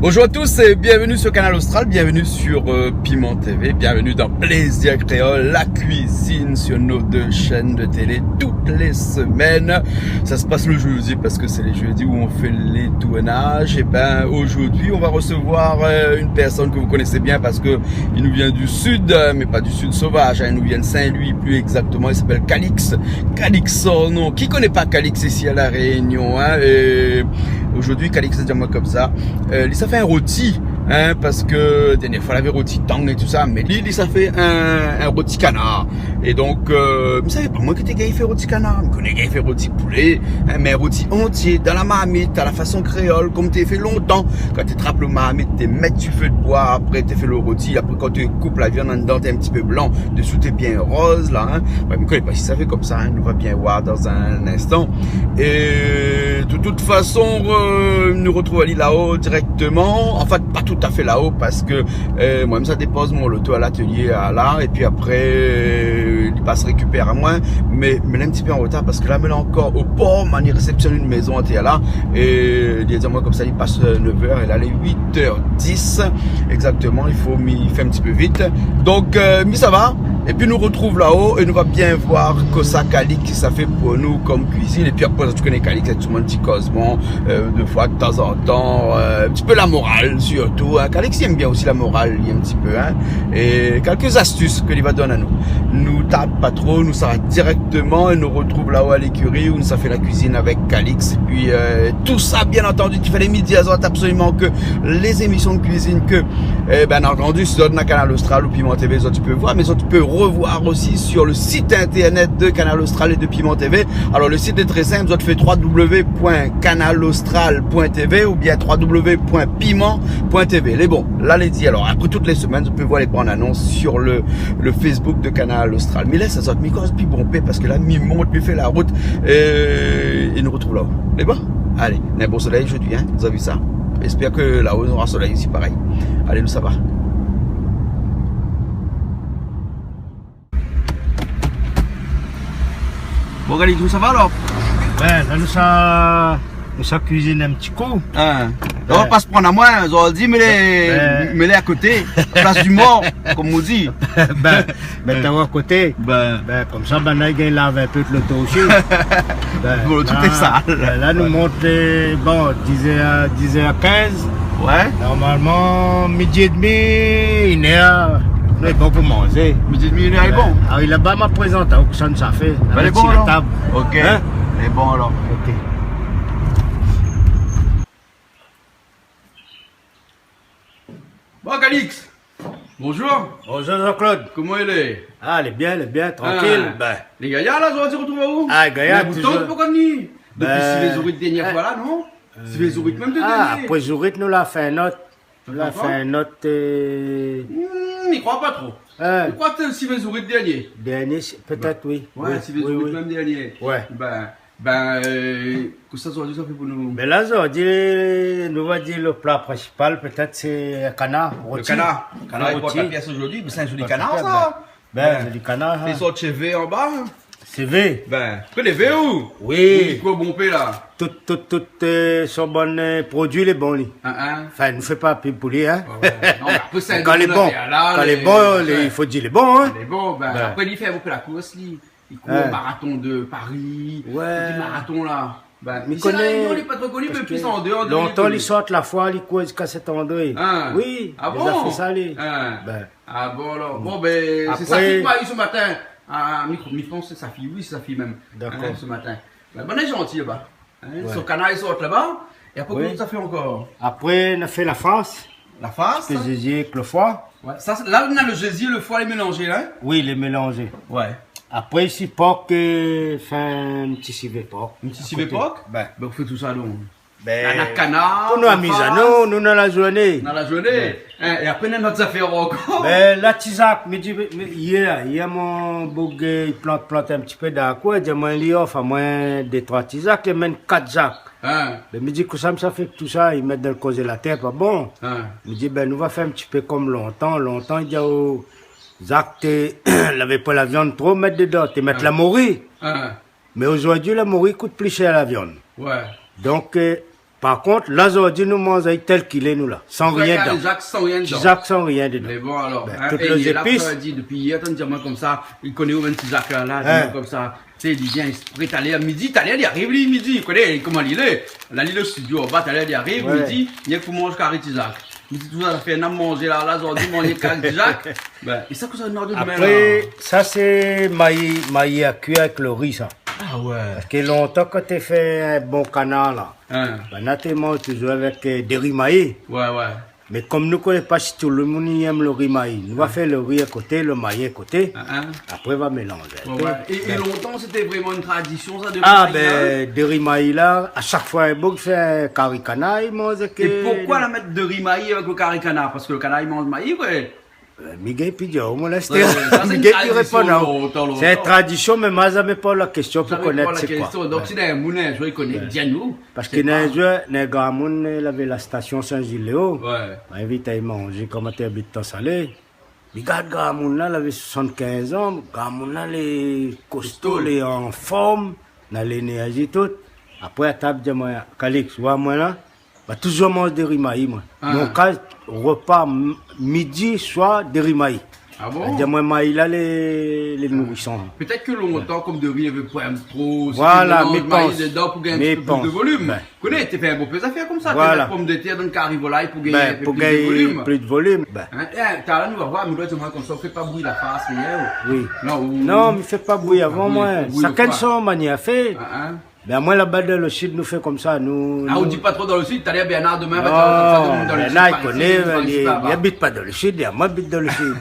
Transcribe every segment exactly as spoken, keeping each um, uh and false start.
Bonjour à tous et bienvenue sur Kanal Austral, bienvenue sur, euh, Piment T V, bienvenue dans Plaisir Créole, la cuisine sur nos deux chaînes de télé toutes les semaines. Ça se passe le jeudi parce que c'est les jeudis où on fait les tournages. Et ben, aujourd'hui, on va recevoir, euh, une personne que vous connaissez bien parce que il nous vient du sud, euh, mais pas du sud sauvage, hein, il nous vient de Saint-Louis plus exactement, il s'appelle Calix. Calix son nom. Qui connaît pas Calix ici à La Réunion, hein, et aujourd'hui, Calix, di amoin konmsa, euh, li sa fé in roti, hein, parske dernié foi lavé roti tang é tousa, mé li, li sa fé in, in roti kanar. É donk, euh, mi savé pa moin ke té gingn fé roti kanar, mi koné gingn fé roti poulé, hein, mé roti antié, dan la marmit, a la fason kréol, konm té fé lontan. Kan té trap lo marmit, té mèt si fé d'boi, apré té fé lo roti, apré kan té koup la viann andan, té in ti pé blan, désou té bien roz la, hein. Ouais, mi koné pa si sa fé konmsa, hein, nou va bien voir dan in instan. É de tout fason, euh, nou retrouv ali lao dirèkteman. Anfin, pa toutafé lao, parske, euh, moin, mi sa dépoz mon loto a latelié, a la, épi apré, euh, li pas rékipèr amoin. Mé, mé la in ti pé an rotar, parske la, mi lé ankor o por, ma ni résépsion in mézon antièr la. É li di amoin konmsa, li pas, euh, nèv èr, é la, lé uit èr dis, égzakteman, i fo mi fé in ti pé vit. Donk, euh, mi sava, épi nou retrouv lao, é nou va bien voir kosa Calix sa fé pou nou konm kuizine. Épi apré, ou koné Calix, sé touzour in ti kozman, euh, défoi, tazantan, euh, in ti pé la moral, sirtou, hein. Calix, li èm bien osi la moral, li, in ti pé, hein. É kèlk astis ke li va donn anou. Nou tard pa tro, nou sava dirèkteman é nou retrouv lao a lékiri ousa nou sa fé la kuizine avèk Calix. Épi, euh, tousa, bien antandi, ki fé lé midi azot absoliman ke lé zémision de kuizine ke, euh, bien antandi, si zot na Kanal Austral ou Piment T V, zot i pé voir, mé zot i pé revoir osi sur le site internet de Kanal Austral et de Piment T V. Alor, le sit lé trè sinp, zot fé trois W point kanal austral point T V oubien trois W point piment point T V. Lé bon, la lé di. Alor, apré tout lé semèn, zot i pé voir lé bann anons sur le, le Facebook de Kanal Austral. Mi lès azot, mi koz pi bonpé, parske la, mi mont, mi fé la rout, é, é nou retrouv lao. Lé bon ? Alé, néna bon solèy zordi, hein, zot la vi sa. Éspèr ke lao, nora solèy osi parèy. Alé, nou sava. Bon, Calix, ou sava alor ? Bin, la, nou sa, nou sa kuizine in ti kou. Hein. Bin. Ou la pas pran amoin, zordi, mé lé, bin, mé lé a koté, plas di mor, konm ou di. Bin, bin, mèt aou a koté. Bin. Bin, konmsa, bin, la, i gingn lav in pé loto osi. Bin, loto la, lé sal. Bin, la, nou mont, euh, bon, dizèr, dizèr kinz. Ouais. Normalman, midi é dmi, inn èr, nou lé bon pou manzé. Midi é dmi, inn èr lé bon. Ah oui, laba, ma prézant aou kosa nou sa fé. Bin, lé bon, alor. La tab. Ok. Hein ? Lé bon, alor. Ok. Bon, Calix, bonjour. Bonjour, Jean-Claude. Koman i lé ? Ah, lé bien, lé bien, trankil. Ah. Bin. Lé gayar la, zordi, retrouv aou ? Ah, gayar, touzour. Mé bouton, poukoi ni ? Dopi, bin, sivé zourit dernié foi la, non ? Sivé zourit mèm de dernié. Ah, apré zourit, nou la fé in ot. Nou la fé in ot, euh, hmm, mi kroi pa tro. Hein. Mi kroi ke sivé zourit dernié. Dernié, sé, pétèt, oui. Ouais, oui, sivé zourit mèm dernié. Ouais. Bin, bin, euh, kosa zordi sa fé pou nou ? Bin la, zordi, nou va dir le pla prinsipal, pétèt, sé kanar, roti. Le kanar. Kanar, le roti. Kanar, i port la piès zordi, mé sé in zoli kanar, sa. Bin, bin, zoli kanar, hein. Fé sort shové anba, hein. Shové. Bin, ou koné shové, ou ? Oui. Ou di koi, bonpé la ? Tout, tout, tout, euh, son bann, euh, produi, lé bon, li. Hein, hein. Anfin, nou fé pa pib pou li, hein. Ouais, ouais. Non, mé apré, sé in... Kan lé bon, kan lé bon, i fo dir lé bon, hein. Lé bon, bin, bin, apré, li fé bonpé la kours, li. Li kour maraton de Paris, ti maraton la. Bin, mi koné, isi La Rénion, li lé pa tro koni, mé parske pi an déor de... Lontan, li sort la foi, li kour ziska Saint-André. Hein. Oui, li la fé sa, li. Ah bon ? Hein. Bin. Ah bon, alor. Bon, bin, sé sa fiy ke ma u se matin. Ah, mi, mi pans sé sa fiy, oui, sé sa fiy mèm. Dakor. Hein, se matin. Bin, bann zanti laba. Hein, ouais. Son kanar i sort laba. É apré, kosa ou sa fé ankor ? Apré, nou la fé la fars. La fars. Ti pé zézié èk le foi. Ouais. Sa, sé, la, nou na le zézié, le foi, lé mélanzé, la, hein ? Oui, lé mélanzé. Ouais. Apré, isi, por, euh, fé in ti sivé por. In ti sivé por ? Bin. Bin, ou fé tousa, donk. Bin, la, na kanar, pou nou amiz anou, nou, dan la zourné. Dan la zourné. Bin. Hein, é apré, na in ot zafèr ankor. Bin, la, ti zak, mi di, mé, yèr, yèr, mon boug, euh, i plant, plant in ti pé dan la kour, di amoin, li ofr amoin dé, troi ti zak, li amenn kat zak. Hein. Bin, mi di, kosa mi sa fé èk tousa, i mèt dan le konzélatèr, pa bon. Hein. Mi di, bin, nou va fé in ti pé konm lontan. Lontan, i di, o, zak té, lavé pa la viann tro, mèt dedan, té mèt la mori. Hein. Mé zordi, la mori i kout pli shèr la viann. Ouais. Donk, euh, Par kont, la zordi nou manz ali tèl kil lé, nou la, san rien dedan. Zak, san rien dedan. Ti zak san rien dedan. Mé bon, alor, tout lé zépis. Dopi yèr, tann di amoin konmsa, li koné ou mèm ti zak la, la, di amoin konmsa. Sé, li vien ésprè, talèr midi, talèr li ariv, li, midi, ou koné koman li lé. La li lé o studio anba, talèr li ariv, midi, li vien pou manz kari ti zak. Midi, tout sa, sa fé in manzé la, la zordi manz kari ti zak. Bin, é sa, kosa nou nora domin la ? Apré, sa sé mayi, mayi a kui avèk lo ri, sa. Ah ouais. Parske lontan, kan té fé in bon kanar la, banna té manz touzour avèk, euh, dori mayi. Ouais, ouais. Mé kom nou koné pa si tout lo moun i èm lo ri mayi, nou va fé lo ri in koté, lo mayi in koté. Apré va mélanzé. Ouais, ouais. É, é lontan, sété vréman in tradision, sa, dori mayi la ? Ah bin, dori mayi la, a shak foi in boug i fé kari kanar, i manz avèk... É poukoi la mèt dori mayi avèk lo kari kanar ? Parske lo kanar i manz mayi, koi. Euh, mi gingn pi dir aou, mon lès. Ouais, ouais, sa sé in tradision, lontan, lontan. Sé in tradision, mé ma zamé poz la késtion pou konèt sé koi. Donk si néna in moun, in zour, i koné, di anou. Parske néna in zour, néna in gramoun, euh, lavé la stasion Sin-Zil-Léo. Ouais. Ma invit ali manzé, koman té abit Tan-Salé. Mi gard gramoun la, lavé soisant-kinz an, gramoun la lé kosto, lé an form, na lénèrzi tout. Apré a tab, di amoin, Calix, oi amoin la, ma touzour manz dori mayi, moin. Ah. Mon kaz, repa m-, midi, soir, dori mayi. Ah bon ? Di amoin, mayi la lé, lé nourison. Pétèt ke lontan, kom dori navé poin tro, voilà, sé mélanz mayi dedan pou gingn in ti pé plis de volim. Bin. Koné, té fé in bonpé zafèr konmsa, té mèt pomdetèr dann kari volay pou gingn in pé plis de volim. Bin, pou gingn plis de volim, bin. Hein ? É, talèr nou va voir, mé doi di amoin konmsa, ou fé pa bouyi la fars, rien, ou... Oui. Non, ou... Non, mi fé pa bouyi avan, moin. Fé pa bouyi, fé pa bouyi. Shakinn son manièr fé. Ah, hein. Bin, amoin, laba dann lo sid, nou fé konmsa, nou, nou... Ah, ou di pa tro dann lo sid, talèr Bernard domin va dir konmsa, tout moun dann lo sid, par isi, li manz pa. Non, Bernard i koné, li, li abit pa dann lo sid, li, amoin, abit dann lo sid.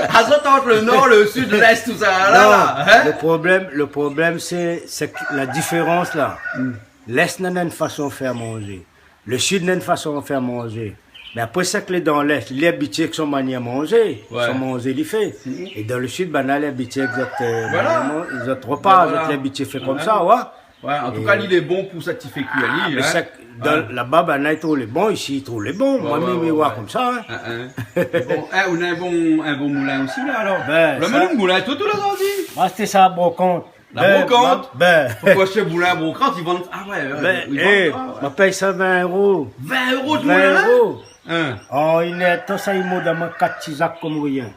Ah, zot ant lo nor, lo sid, lès, tout sa, la, la, hein ? Non, lo problèm, lo problèm, sé, sé ke la diférans, la. Hmm. Lès néna in fason fé manzé. Lo sid néna in fason fé manzé. Mé apré, sak lé dann lès, li abitié èk son manièr manzé, son manzé li fé. Mhm. É dann lo sid, banna lé abitié èk zot, euh, voilà, manièr man-, zot repa, voilà, zot lé abitié fé konmsa, ouais. Ouais, an tou ka, li lé bon pou sa ti fé kui ali, hein. Ah, mé sak, dann, laba, banna i trouv lé bon, isi i trouv lé bon. Ouais, ouais, ouais. Moin, mi, mi oi konmsa, hein. Hein, hein. Bon, hein, ou néna in bon, in bon moulin osi, la, alor. Bin, sa. Ou la mèt lo moulin, tout, tout la zordi. Moin, sété sa, brokant. La brokant. Bin, bin. Poukoi shé Moulin Brokant, i vann... Ah ouais, ouais, bin, i vann, é, ah ouais, ma pèy sa vin éro. Vin éro de moulin ? Vin éro. Hein. An inn èr d'tan, sa i mord amoin kat ti zak kom rien.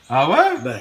Ah ouais ? Bin.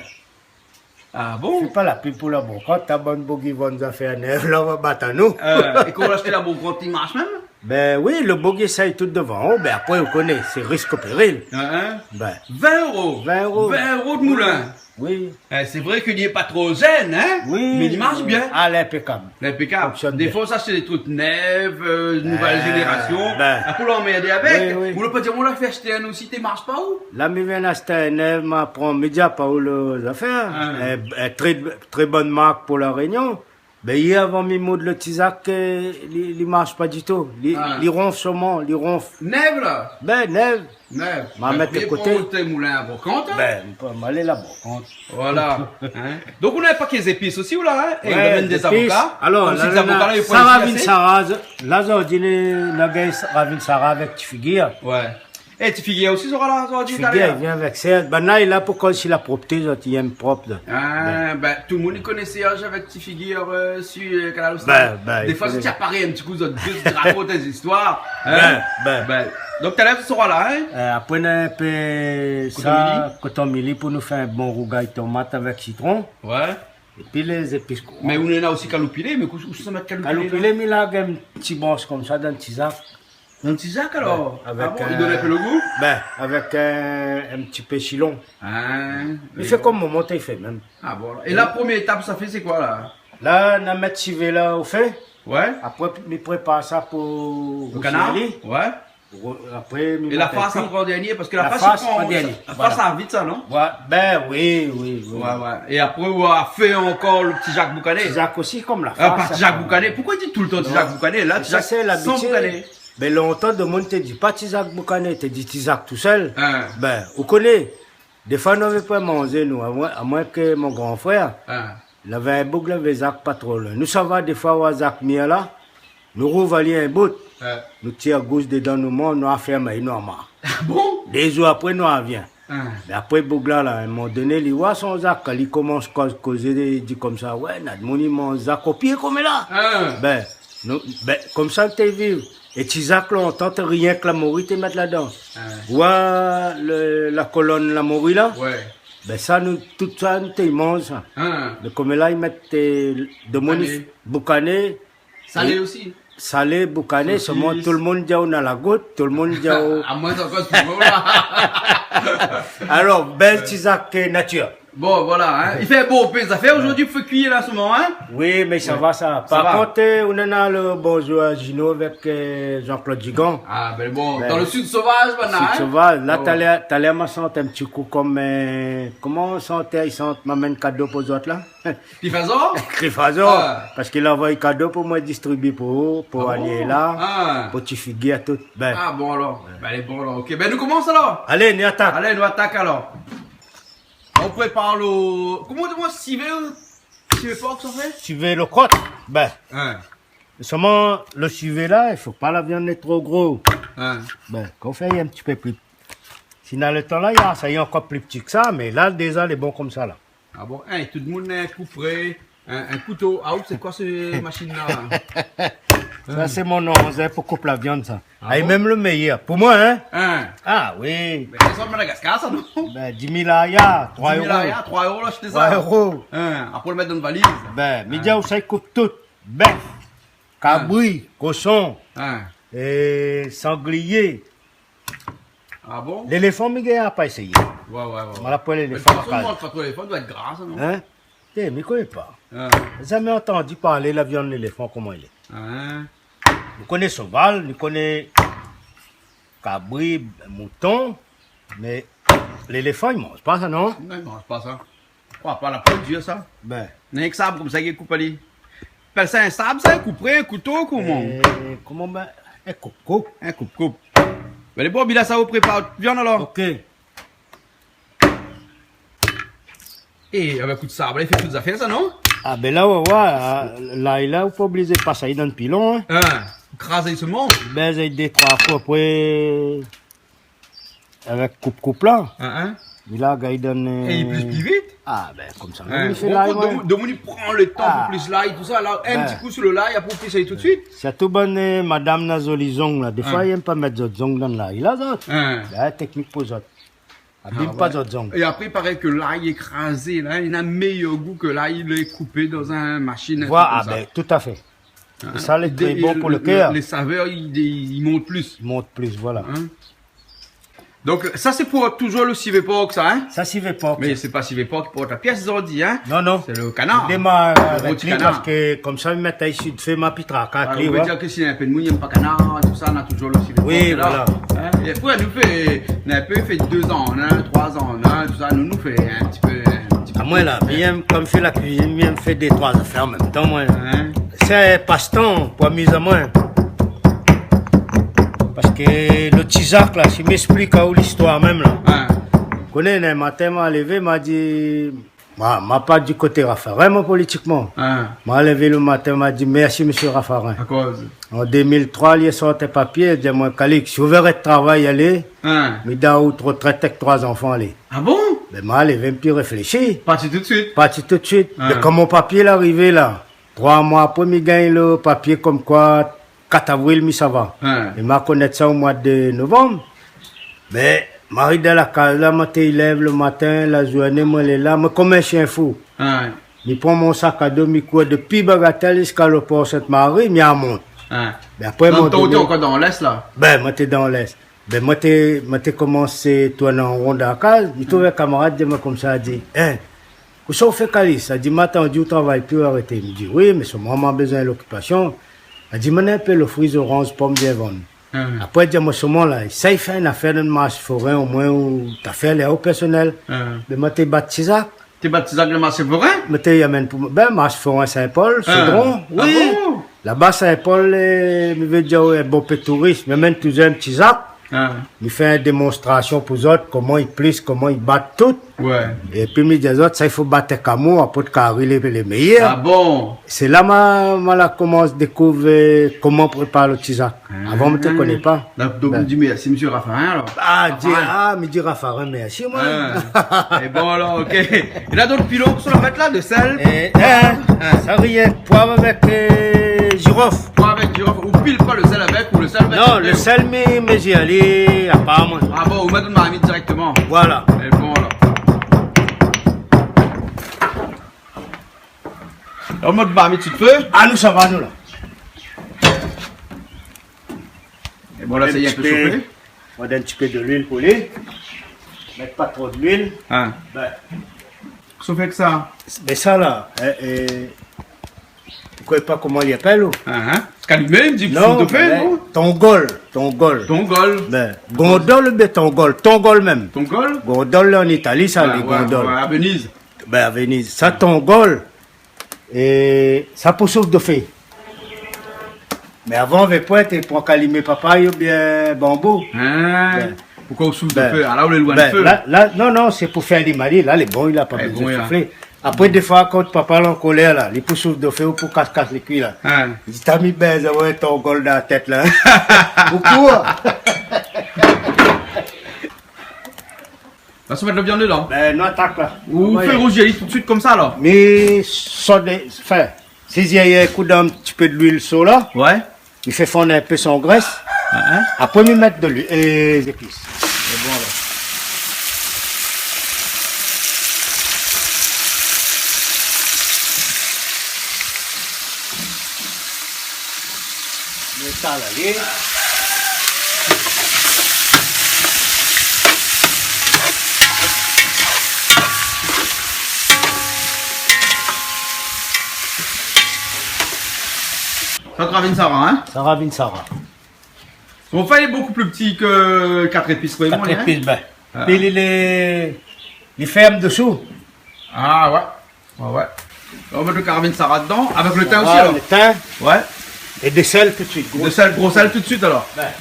Ah bon ? Fé pa la pib pou la brokant, ta bann boug i vann zafèr nèv la, va bat anou. Euh, é kan ou ashté la brokant, i marsh mèm ? Bin oui, lo boug i éséy tout dovan, oh, bin apré, ou koné, sé risk péril. Hein, hein ? Bin. Vin éro. Vin éro. Vin éro de moulin. Oui. Eh, sé vré ke li lé pa tro zèn, hein ? Oui, oui. Mé li marsh bien. Ah, linpékab. Linpékab. Fonksionn bien. Défoi, sa, sé dé truk nèv, euh, nouvèl zénérasion. Bin. Apré, ou lé anmèrdé avèk. Oui, oui. Ou la pa di, ou la fé ashté inn osi, té marsh pa, ou ? La, mi vien ashté inn nèv, ma pran, mi di aou pa ou lo zafèr. Ah. Eh, eh, tré, tré bone mark pou La Rényon. Bin, yèr, avan mi mord lo ti zak, eh, li, li marsh pa ditou. Li, li ronf solman, li ronf. Nèv, la ? Bin, nèv. Nèv. Ma mèt koté. Apré, pou té moulin a brokant, hein ? Bin, pou moulin la brokant. Voilà. Hein ? Donk, ou na in paké zépis osi, ou la, hein ? É ou la amenn dé zavoka. Ouais, zépis. Alor, la, la, la, sa ravine Sara, la, zordi, na gingn ravine Sara avèk ti figir. Ouais. É ti figir osi sera la, zordi, talèr. Ti figir, li vien avèk sèl. Banna lé la pou koz si la propté, zot i èm prop, zot. Ah, bin, tout lo moun i koné Serge avèk ti figir, euh, si, euh, Kanal Austral. Bin, bin, i koné. Défoi, si ti aparé in ti kou, zot dé, zot i rakont dé zistoir, hein. Bin, bin. Bin, donk, talèr, sera la, hein. Euh, apré, na in pé koton sa, mili, koton mili pou nou fé in bon rougay tomat avèk sitron. Ouais. Épi lé zépis, koi. Mé ou néna osi kaloupilé, mé kou, ousa sa mèt kaloupilé la ? Kaloupilé, mi larg in ti bransh konmsa dann ti zak. Dann ti zak, alor ? Bin, avèk, ah bon, i donn in pé lo gou ? Bin, avèk, euh, in ti pé silon. Ah, mé bon. Mi fé kom momon té i fé mèm. Ah bon. É la, promié étap, sa fé, sé koi, la ? La, na mèt sivé la o fé. Ouais. Apré, mi prépar sa pou lo kanar ? Lo sirli. Ouais. Ro-, apré, mi... É la fars, apré, an dèrnié, parske la fars, i pran an dèrnié. La fars, sa i vit sa, non ? Ouais, bin oui, oui, oui. Ouais, ouais. É apré, ou fé ankor lo ti zak boukané. Ti zak osi, kom la fars, pa ti zak boukané. Poukoi i di toultan ti zak boukané ? Non. La, ti zak san boukané. Mé sa, sé labitid. Bin, lontan, domoun té di pa ti zak boukané, té di ti zak tousèl. Hein. Bin, ou koné, défoi, nou lavé pa manzé, nou, amoin, amoin ke mon gran frèr. Hein. Lavé in boug, lavé zak pa tro loin. Nou sava défoi oir zak mir la, nou rouv ali in bout. Ouais. Nou tir gous dedan, nou manz, nou arfèrm ali, nou armar. Ah bon ? Dé zour apré, nou arvien. Hein. Mé apré, boug la, la, in moman doné, li oi son zak, kan li komans koz, kozé, li di konmsa, ouais, na domoun i manz zak o pié koméla. Hein. Bin, Nou, bin, konmsa nou té viv. É ti zak lontan, té rienk la mori té mèt ladan. Ah. Oua, le, la kolonn la mori la. Ouais. Bin, sa, nou, tout sa, nou té manz sa. Ah. Mé koméla, i mèt, euh, domoun boukané. Boukané. Salé osi. Salé, boukané, sosis. Somoin tout le moun i di aou na la gout, tout le moun i di aou. Amoin, ankor, sé bon, la. Alor, bèl ti zak, euh, natir. Bon, voilà, hein. I fé bon, pé zafèr zordi, i fé kui la, somoin, hein. Oui, mé sa va, sa. Par kont, euh, nou néna le bonzour a Gino avèk, euh, Jean-Claude Gigan. Ah, bin bon, dan le sud sovaz, mintnan, hein. Sud sovaz. La, talèr, talèr, ma shant in ti kou konm, euh, koman shantèr i shant, m'amèn kado pou zot la. Cliff Azor ? Cliff Azor, ah, parske li anvoy kado pou moin distribié pou, pou Aniela, ah, pou Ti Figir, tout. Bin. Ah bon, alor. Bin, lé bon, alor. Ok, bin, nou komans, alor. Alé, nou atak. Alé, nou atak, alor. Nou prépar le, koman i di, sivé, sivé pork, sa fé ? Sivé lo krot. Bin. Hein. Solman, le sivé la, i fo pa la viann lé tro gro. Hein. Bin, kan ou fé in ti pé pli. Si na le tan la, i a, sa i ankor pli pti ke sa, mé la, déza, lé bon konmsa la. Ah bon ? Hein, tout le moun néna in koupré, in, in kouto. Ah, ou, sé koi se mashine la ? Sa, sé mon nonm, sé pou koup la viann, sa. Ah bon ? Mèm le méyèr. Pou moin, hein ? Hein ? Ah, oui. Mé sa sort Madagascar, sa, non ? Bin, dis mil aya, troi éro. Dis mil aya, troi éro, la, shté sa. Troi éro. Hein, apré, ou le mèt dan in valiz. Bin, mi di aou sa, i koup tout. Bèf, kabri, koshon, é sanglié. Ah bon ? Léléfan, mi gingn pa éséyé. Ouais, ouais, ouais. Moin la pa léléfan. Mé de tout fason, moin, pa tro léléfan, i doi èt gra, sa, non ? Hein ? Té, mi koné pa. Ah. Zamé antandi parl la viann léléfan, koman i lé. Ah. Mi koné shoval, mi koné kabri, mouton, mé léléfan, i manz pa sa, non ? Non, i manz pa sa. Kroi pa, la po lé dir, sa. Bin. Néna ke sab konmsa ki koup ali. Apèl sa in sab, sa, in koupré, in kouto, koman ? Euh, koman, bin, in koup-koup. In koup-koup. Bin, lé bon, Bila, sa, ou prépar viann, alor ? Ok. É, avèk kou de sab, i fé tout zafèr, sa, non ? Ah, bin la, ouais, ouais, lay la, ou pa oblizé pas ali dan pilon, hein. Hein, kraz ali solman. Bin, sé dé, troi kou, apré, avèk koup-koup la. Hein, hein. Mé la, gay dan, é i plis pli vit. Ah, bin, konmsa. Hein, mi fé lay, moin. Donk, donk, donk, ou pran le tan pou plis lay, tout sa. La, in ti kou sou le lay, apré ou plis ali tout de suit. Sirtou bann, euh, madam na zoli zong la. Défoi, i èm pa mèt zot zong dan lay la, zot. Hein. Bin, teknik pou zot. Abim pa zot zong. É apré, i paré ke lay ékrazé, la, li na méyèr gou ke lay lé koupé dan in mashine, in trik konmsa. Voilà, ah bin, tout à fait. Hein ? É sa, lé tré bon pou le kèr. Lé savèr, i, i, i mont plis. I mont plis, voilà. Hein ? Donk, sa, sé pou toujour le sivé pork, sa, hein ? Sa, sivé pork, sa. Mé sé pa sivé pork ki port la piès zordi, hein ? Non, non. Sé le kanar. Ou démar avèk li, le ro ti kanar. Parske konmsa, mi mèt ali si le fé, ma pi traka avèk li, ouais. Ah, ou vé dir ke si in pé de moun i èm pa kanar, tout sa, na toujour le sivé pork, la. Oui, voilà. Hein ? É apré, nou fé, nou la in pé fé dé an, hein, troi an, hein, tout sa, nou, nou fé in ti pé, in ti pé. Ah, moin, la, mi èm, konm mi fé la kuizine, mi èm fé dé, troi zafèr an mèm tan, moin. Hein ? Sé in pastan pou amiz amoin. Parske le ti zak la, si mi èksplik aou listoir mèm la. Hein. Koné, in matin, ma lévé, ma di, ma, ma pa di koté Raffarin, moin, politikman. Hein. Ma lévé le matin, ma di, mèrsi, mésyé Raffarin. Akoz ? An dé mil troi, li la sort in papié, li di amoin, Calix, si ou vé arèt travay, alé, hein, mi done aou out rotrèt èk troi zanfan, alé. Ah bon ? Bin, ma lévé, mi pi réfléshi. Parti tout de suit. Parti tout de suit. Hein. Mé kan mon papié la arivé la, troi moi apré, mi gingn le papié konmkoi kat avril, mi sava. Hein. É ma konèt sa o moi de novanm. Mé, ma ariv dan la kaz la, moin té i lèv le matin, la zourné, moin lé la, moin konm in shien fou. Hein. Mi pran mon sak a do, mi kour dopi Bagatelle ziska le por Sint-Mari, mi amont. Hein. Mé apré, donk, moin té ankor dan Lès, la ? Bin, moin té dan Lès. Bin, moin té, moin té komans tourn an ron dan la kaz, mi trouv in kamarad, di amoin konmsa, di, Hein, kosa ou fé, Calix ? La di, ma antann ou travay pi, ou la arété. Mi di, oui, mé solman ma bezoin lokipasion. La di, moin néna in pé le fri, zoranz, pom, bien vann. Hein. Apré, di amoin, solman la, sa i fé in afèr dan marsh forin, omoin, ou ta fé lé o pèrsonèl. Hein. Mé moin té bat ti zak. Té bat ti zak dan marsh forin ? Moin té amenn pou, bin, marsh forin Saint-Paul, Chaudron, oui. Ah bon ? Laba Saint-Paul, euh, mi vé dir, ouais, bonpé touris, mi amenn toujour in ti zak. Ah. Mi fé in démonstrasion pou zot, koman i plis, koman i bat tout. Ouais. Épi mi di azot, sa, i fo bat èk amour, apré ou kari lé, lé méyèr. Ah bon ? Sé la ma, ma la komans dékouv, euh, koman prépar le ti zak. Ah. Avan, mi té koné pa. Donk, donk, bin, ou di mèrsi, mésyé Raffarin, alor. Ah, di, Raffarin. Ah, mi di Raffarin mèrsi, moin. Ah. É bon, alor, ok. É la, donk, pilon, kosa ou la mèt la, de sèl ? Eh, hein, sa rienk poiv avèk, euh, jirof. Poiv avèk Ou pil pa lo sèl avèk, ou lo sèl avèk? Non, lo sèl, mi, mi mezir ali, aparamon. Ah bon, ou mèt dan marmit dirèkteman? Voilà. É bon, alor. Ou mèt marmit si lo fé. Ah, nou sava, nou, la. É bon, la, sa i lé in pé shofé. Ou donn in ti pé d'luil pou li. Mèt pa tro d'luil. Ah. Bin. Shofé èk sa. Mé sa la, é, é, ou koné pa koman li apèl, ou? Ah, ah. Kalimé, i di non, shofé, mé non? Tongol, tongol. Tongol. Bin, gondol oubien tongol, tongol mèm. Tongol? Gondol, an Itali, sa, ah, lé ouais, gondol. Ouais, a Venise. Bin, a Venise. Sa, tongol. É sa pou shof dofé. Mé avan, avèk poin, té pran kalimé papay oubien banbou. Ah, bin. Poukosa ou shof dofé? Ah, la, ou lé loin lo fé. La, la, non, non, sé pou fé ali mali. La, lé bon, li la pa bezoin shofé. Apré, défoi, kan papa lé an kolèr, la, li pou shof dofé ou pou kas, kas lo kui, la. Ah. Li di, ta mi bèz, ouais, tongol dan la tèt, la. Ou kour. La, sa mèt la viann dedan. Bin, nou atak, la. Ou fé rouzi ali tout suit konmsa, alor? Mi sort, anfin, si ziyé kou dan in ti pé d'luil sho, la. Ouais. Mi fé fonn in pé son grès. Ah, ah. Apré, mi mèt de luil, é, zépis. Sé bon, la. Mé sa la, lé. Sa, karavin sara, hein? Sa karavin sara. Son fèy lé bokou pli pti ke kat épis, oui, kat épis, bin. Ah. Pi li lé, li fèrm dosou. Ah ouais. Ouais, ouais. Ou mèt lo karavin sara dedan, avèk lo tin osi, alor? Lo tin. Ouais. É de sèl tout suit, gro. De sèl, gro sèl tout suit, alor? Bin.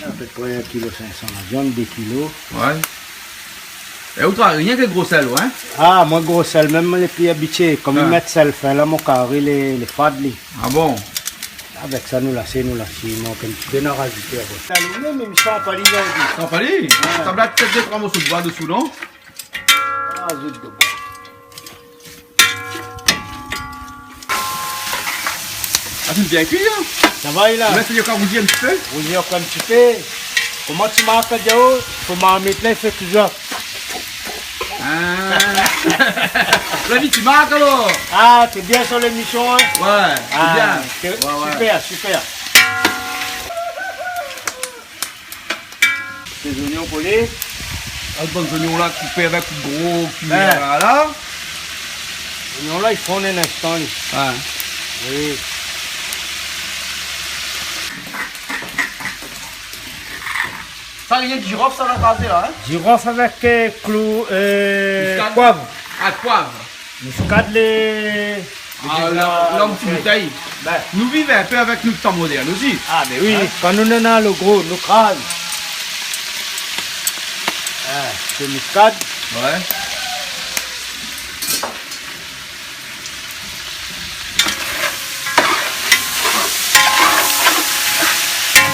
Apépré in kilo sink san la viann, dé kilo. Ouais. É ou, toi, rienk gro sèl, ouais? Ah, moin, gro sèl, mèm lé pli abitié. Kom mi mèt sèl fin, la, mon kari lé, lé fad, li. Ah bon? Avèk sa, nou lasé, nou lasé, nou, kom ti pé, nou razout apré. Sa, nou, mèm, san pa li, nou di. San pa li? Ouais. Sa va èt dé troi morso d'boi dosou, non? Razout d'boi. Ah, lé bien kui, hein? Sa va, la. Ou lès ali ankor rouzi in ti pé? Rouzi ankor in ti pé. Koman ti mark, Diao? Fo marmit la, i fé touzour. Ah. La vi, ti mark, alor? Ah, t'es bien sur l'émission, hein? Ouais, c'est bien. Ah, c'est super, super. Sé zoignon kolé. Ah, bann zoignon la, koupé avèk gro kuiyèr, la. Zoignon la, i fonn in instan, li. Ah. Oui. Sa, rienk zirof, sa, la krazé la, hein? Zirof avèk, euh, klou, euh, poiv. Miskad. Ah, poiv. Miskad, lé, lé... Ah, la, la, an ti boutèy. Bin. Nou viv in pé avèk nout tan modèrn osi. Ah, bin oui, kan nou néna lo gro, nou kraz. Ah, sé miskad. Ouais.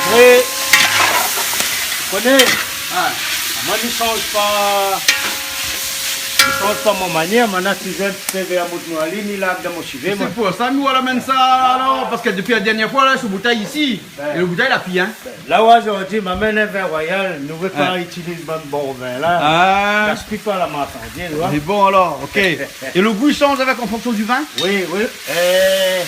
Apré, koné, moin, mi sanz pa, mi sanz pa mon manièr, moin na touzour in ti pé vèrmout noir, li, mi larg dan mon sivé, moin. Sé pou sa, nou, la amenn sa, alor, parske dopi la dèrnièr foi, la, sou boutèy isi, é lo boutèy la pi, hein. La, ou azordi, ma amenn in vin royal, nou vé pa itiliz bann bon vin la. Ah. Gaspiy pa la marsandiz, ou voi. Lé bon, alor, OK. É lo gou i sanz avèk, an fonksion di vin? Oui, oui. Euh,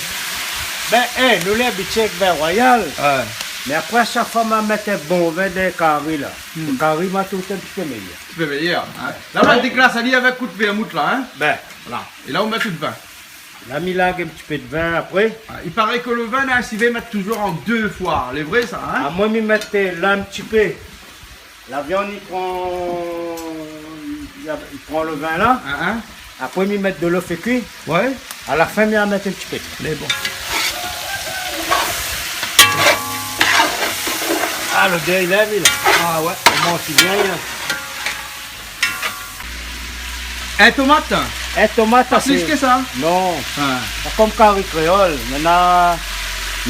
bin, eh, nou lé abitié avèk vin royal. Ouais. Mé apré, shak foi ma mèt in bon vin dan kari la. Hmm. Kari, ma trouv in ti pé méyèr. In ti pé méyèr, hein. La, ma déglas ali avèk kout vèrmout la, hein. Bin. Voilà. É la, ou mèt tout vin. La, mi larg in ti pé d'vin apré. Ah, i paré ke lo vin, la, si i vé mèt touzour an dé foi. Lé vré, sa, hein? Ah, moin, mi mèt, euh, la, in ti pé. La viann, i pran, i pran lo vin la. Hein, hein. Apré, mi mèt dolo fé kui. Ouais. A la fin, mi mèt in ti pé. Lé bon. Ah, lodèr, li lé la. Ah ouais. Koman i vien, la? In tomat? In tomat, pa plis ke sa? Non. Ah. Pa kom kari kréol. Mé na,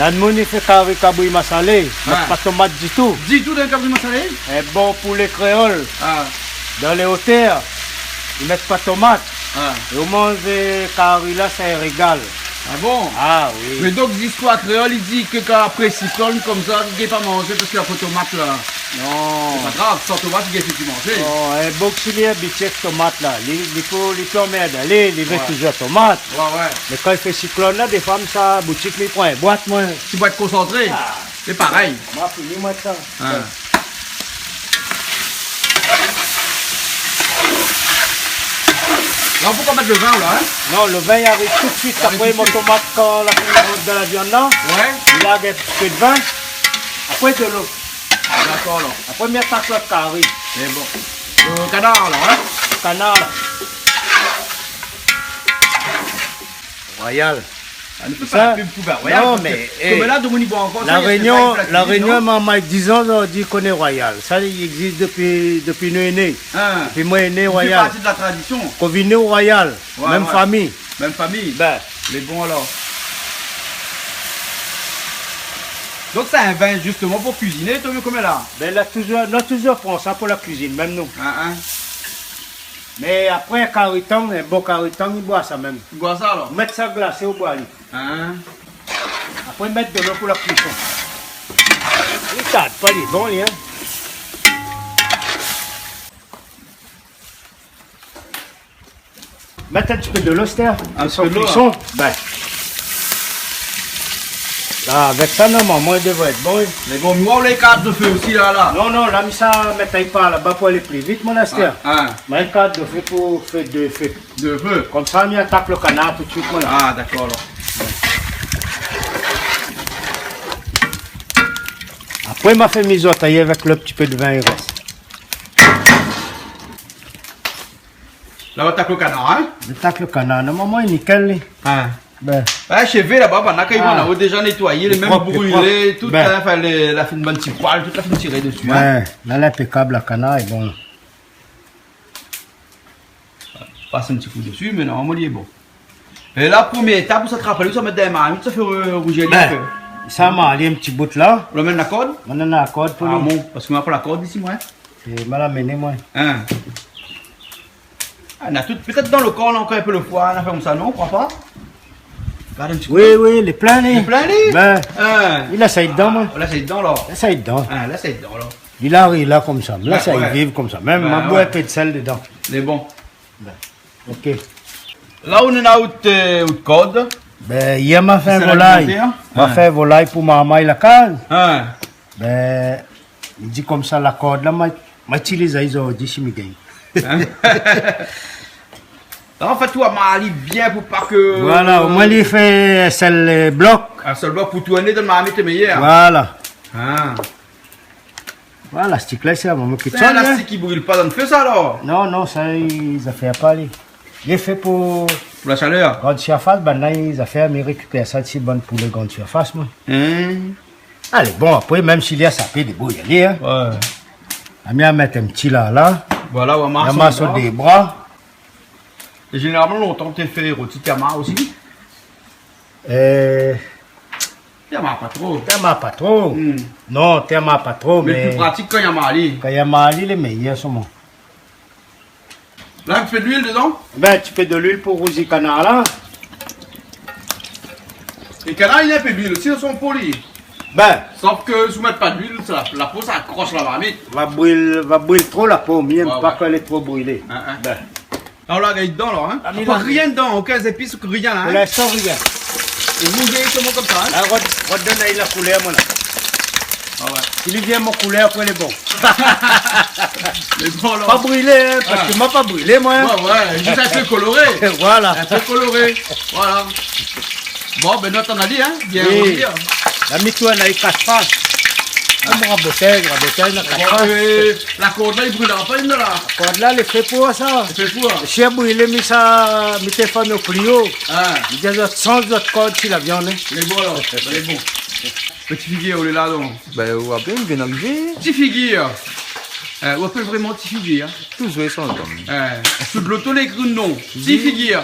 na moun i fé kari kabri masalé. Mèt pa tomat ditou. Ditou dan kabri masalé? É bon, pou lé kréol, dan lé otèr, i mèt pa tomat. Ah. É ou manz kari la, sé in régal. Ah bon ? Ah oui. Mé donk, zistoir kréol i di ke kan apré siklone konmsa, i gingn pa manzé parske la fo tomat la. Non. Sé pa grav, san tomat i gingn fine manzé. Non, in bok si li abitié èk tomat la, li, li pou, li pé anmèrdé, li, li vé touzour tomat. Ouais, ouais. Mé kan i fé siklone la, défoi, mi sa boutik, mi pran in bwat, moin. Ti bwat konsantré. Ah. Sé parèy. Ma fini, moin, sa. Ah. La, ou pé pa mèt lo vin, la, in ? Non, lo vin i ariv tout suit. I ariv tout suit. Apré, mon tomat, kan la fini rant dan la viann la, ouais, mi larg in ti pé d'vin. Apré, dolo. Ah, dakor, alor. Apré, mi atak lo kari. Sé bon. Lo kanar, la, in ? Kanar, la. Royal. Ah, nou fé pa la pub pou Royal, non, parske mé, kom la, domoun i bwar ankor, La Rényon, La Rényon, non ? Momon, diz an, zot i di koné Royal. Sa, li égzis dopi, dopi nou lé né. Ah. Dopi moin lé né, Royal. I fé parti de la tradision. Kan vini Royal, mèm fami. Mèm fami. Bin. Lé bon, alor. Donk, sé in vin, zistoman, pou kuiziné, ou mèt koman la ? Bin, la touzour, nou touzour pran sa pou la kuizine, mèm nou. Ah, ah. Mé apré, kari tang, in bon kari tang, i bwar sa mèm. I bwar sa, alor ? Mèt sa glasé, ou bwar li. Hin ? Apré, mèt dolo pou la kuison. Li tard pa, li lé bon, li, hin. Mèt in ti pé dolo, astèr. In ti pé dolo, hin. Kuison. Bin. La, avèk sa, normalman, li devré èt bon, wi. Mé bon, mi oi ou la kart de fé osi, la, la. Non, non, la, mi sa mèt ali par laba pou alé pli vit, mon astèr. Ah, ah. Mé in kart de fé pou fé dé fé. Dé fé. Konmsa, mi atak lo kanar tout suit, mon la. Ah, dakor, alor. Apré, ma fé mizot ali avèk lo ti pé de vin i rès. La, ou atak lo kanar, hin ? Mi atak lo kanar. Normalman, li lé nikèl, li. Hin. Bin. Wé, shové laba, banna, kan i vien, la, ou déza nétoiyé, lé mèm brulé, tout, hin, anfin, lé, la fine bann ti poil, tout la fine tiré dési, hin. Wé, la, lé inpékab, la, kanar, é bon. Pas in ti kou dési, mé normalman, li lé bon. É la, promié étap, ou sa trap ali, ou sa mèt dan marmit, ou sa fé, euh, rouzi ali in pé. Bin, sa, ma alé in ti bout la. Ou la amenn la kord ? Ou néna la kord pou li ? Ah bon, parske moin na pa la kord isi, moin. É ma la amenn, moin. Hin. Ah, na tout, pétèt dan lo kor, na ankor in pé lo foi, na fé konmsa, non, ou kroi pa ? Gard in ti kou. Wi, wi, lé plin, li. Lé plin, li ? Bin, hin, li lès ali dedan, moin. Ah, lès ali dedan, la. Lès ali dedan. Ah, lès ali dedan, la. Li la ri la konmsa, la, wé, sa i viv konmsa. Mèm, bin, ma boir in pé de sèl dedan. Lé bon. Bin, OK. La, ou néna out, euh, out kord. Bin, yèr, ma fé in volay. Sèl alimantèr. Ma fé in volay pou marmay la kaz. Hin. Bin, li di konmsa, la kord la, ma, ma itiliz ali zordi si mi gingn. Hin ? Anfèt, ou amar ali bien pou pa ke... Voilà, omoin li fé in sèl, euh, blok. In sèl blok pou tourné dan marmit lé méyèr. Voilà. Ah. Voilà, lastik la, sé amoin ki tourn, hin. Sé in lastik ki bril pa dan lo fé, sa, alor ? Non, non, sa, i, zafèr pa li. Li lé fé pou... Pou la shalèr. Grann sirfas, banna, i, zafèr, mi rékipèr sa, sé bann poulé grann sirfas, moin. Hin. Alé, bon, apré, mèm si li lé sapé, débrouy ali, hin. Wé. Ami, a mèt in ti la, la. Voilà, ou amar ali dé bra. É zénéralman, lontan, té fé roti, té amar osi ? Euh, té amar pa tro. Té amar pa tro. Hmm. Non, té amar pa tro, mé lo pli pratik kan i amar ali. Kan i amar ali, lé méyèr, solman. La, in pé de luil dedan ? Bin, in ti pé de luil pou rouzi kanar la. É kanar, li néna in pé de luil osi dan son po, li. Bin. Sof ke si ou mèt pa de luil, sa, la po, sa akros la marmit. Va bril, va bril tro la po, mi èm pa kan lé tro brilé. Hin, hin. Bin. La, ou la gingn dedan, la, hin ? Ah, mi la rien dedan, okin zépis, rien, la, hin ? Pou linstan, rien. É ou rouzi solman konmsa, hin ? La, rod-, rodonn ali la koulèr, moin, la. Ah wé. Si li vien mon koulèr, apré, lé bon. Lé bon, la. Pa brilé, hin, parske ma pa brilé, moin. Wé, wé, zis in pé koloré. Voilà. In pé koloré. Voilà. Bon, bin, nou atann ali, hin. Bien, wi. La, mi tourn ali kat fas. Ah, mon rabotèz, rabotèz, na kat fas. Bon, euh, la kord la, i bril pa, la, la. La kord la, lé fé pou sa. Lé fé pou, hin. Si la brilé, mi sa, mi té fé nou pli o. Ah. Mi di azot, sanz zot kord si la viann, hin. Lé bon, la. Lé bon. Ti Figir, ou lé la, donk ? Bin, ou la bien, bien arivé. Ti Figir. Euh, ou apèl vréman Ti Figir, hin ? Touzour san dam. Euh, sou de loto, lé ékri non. Ti Figir.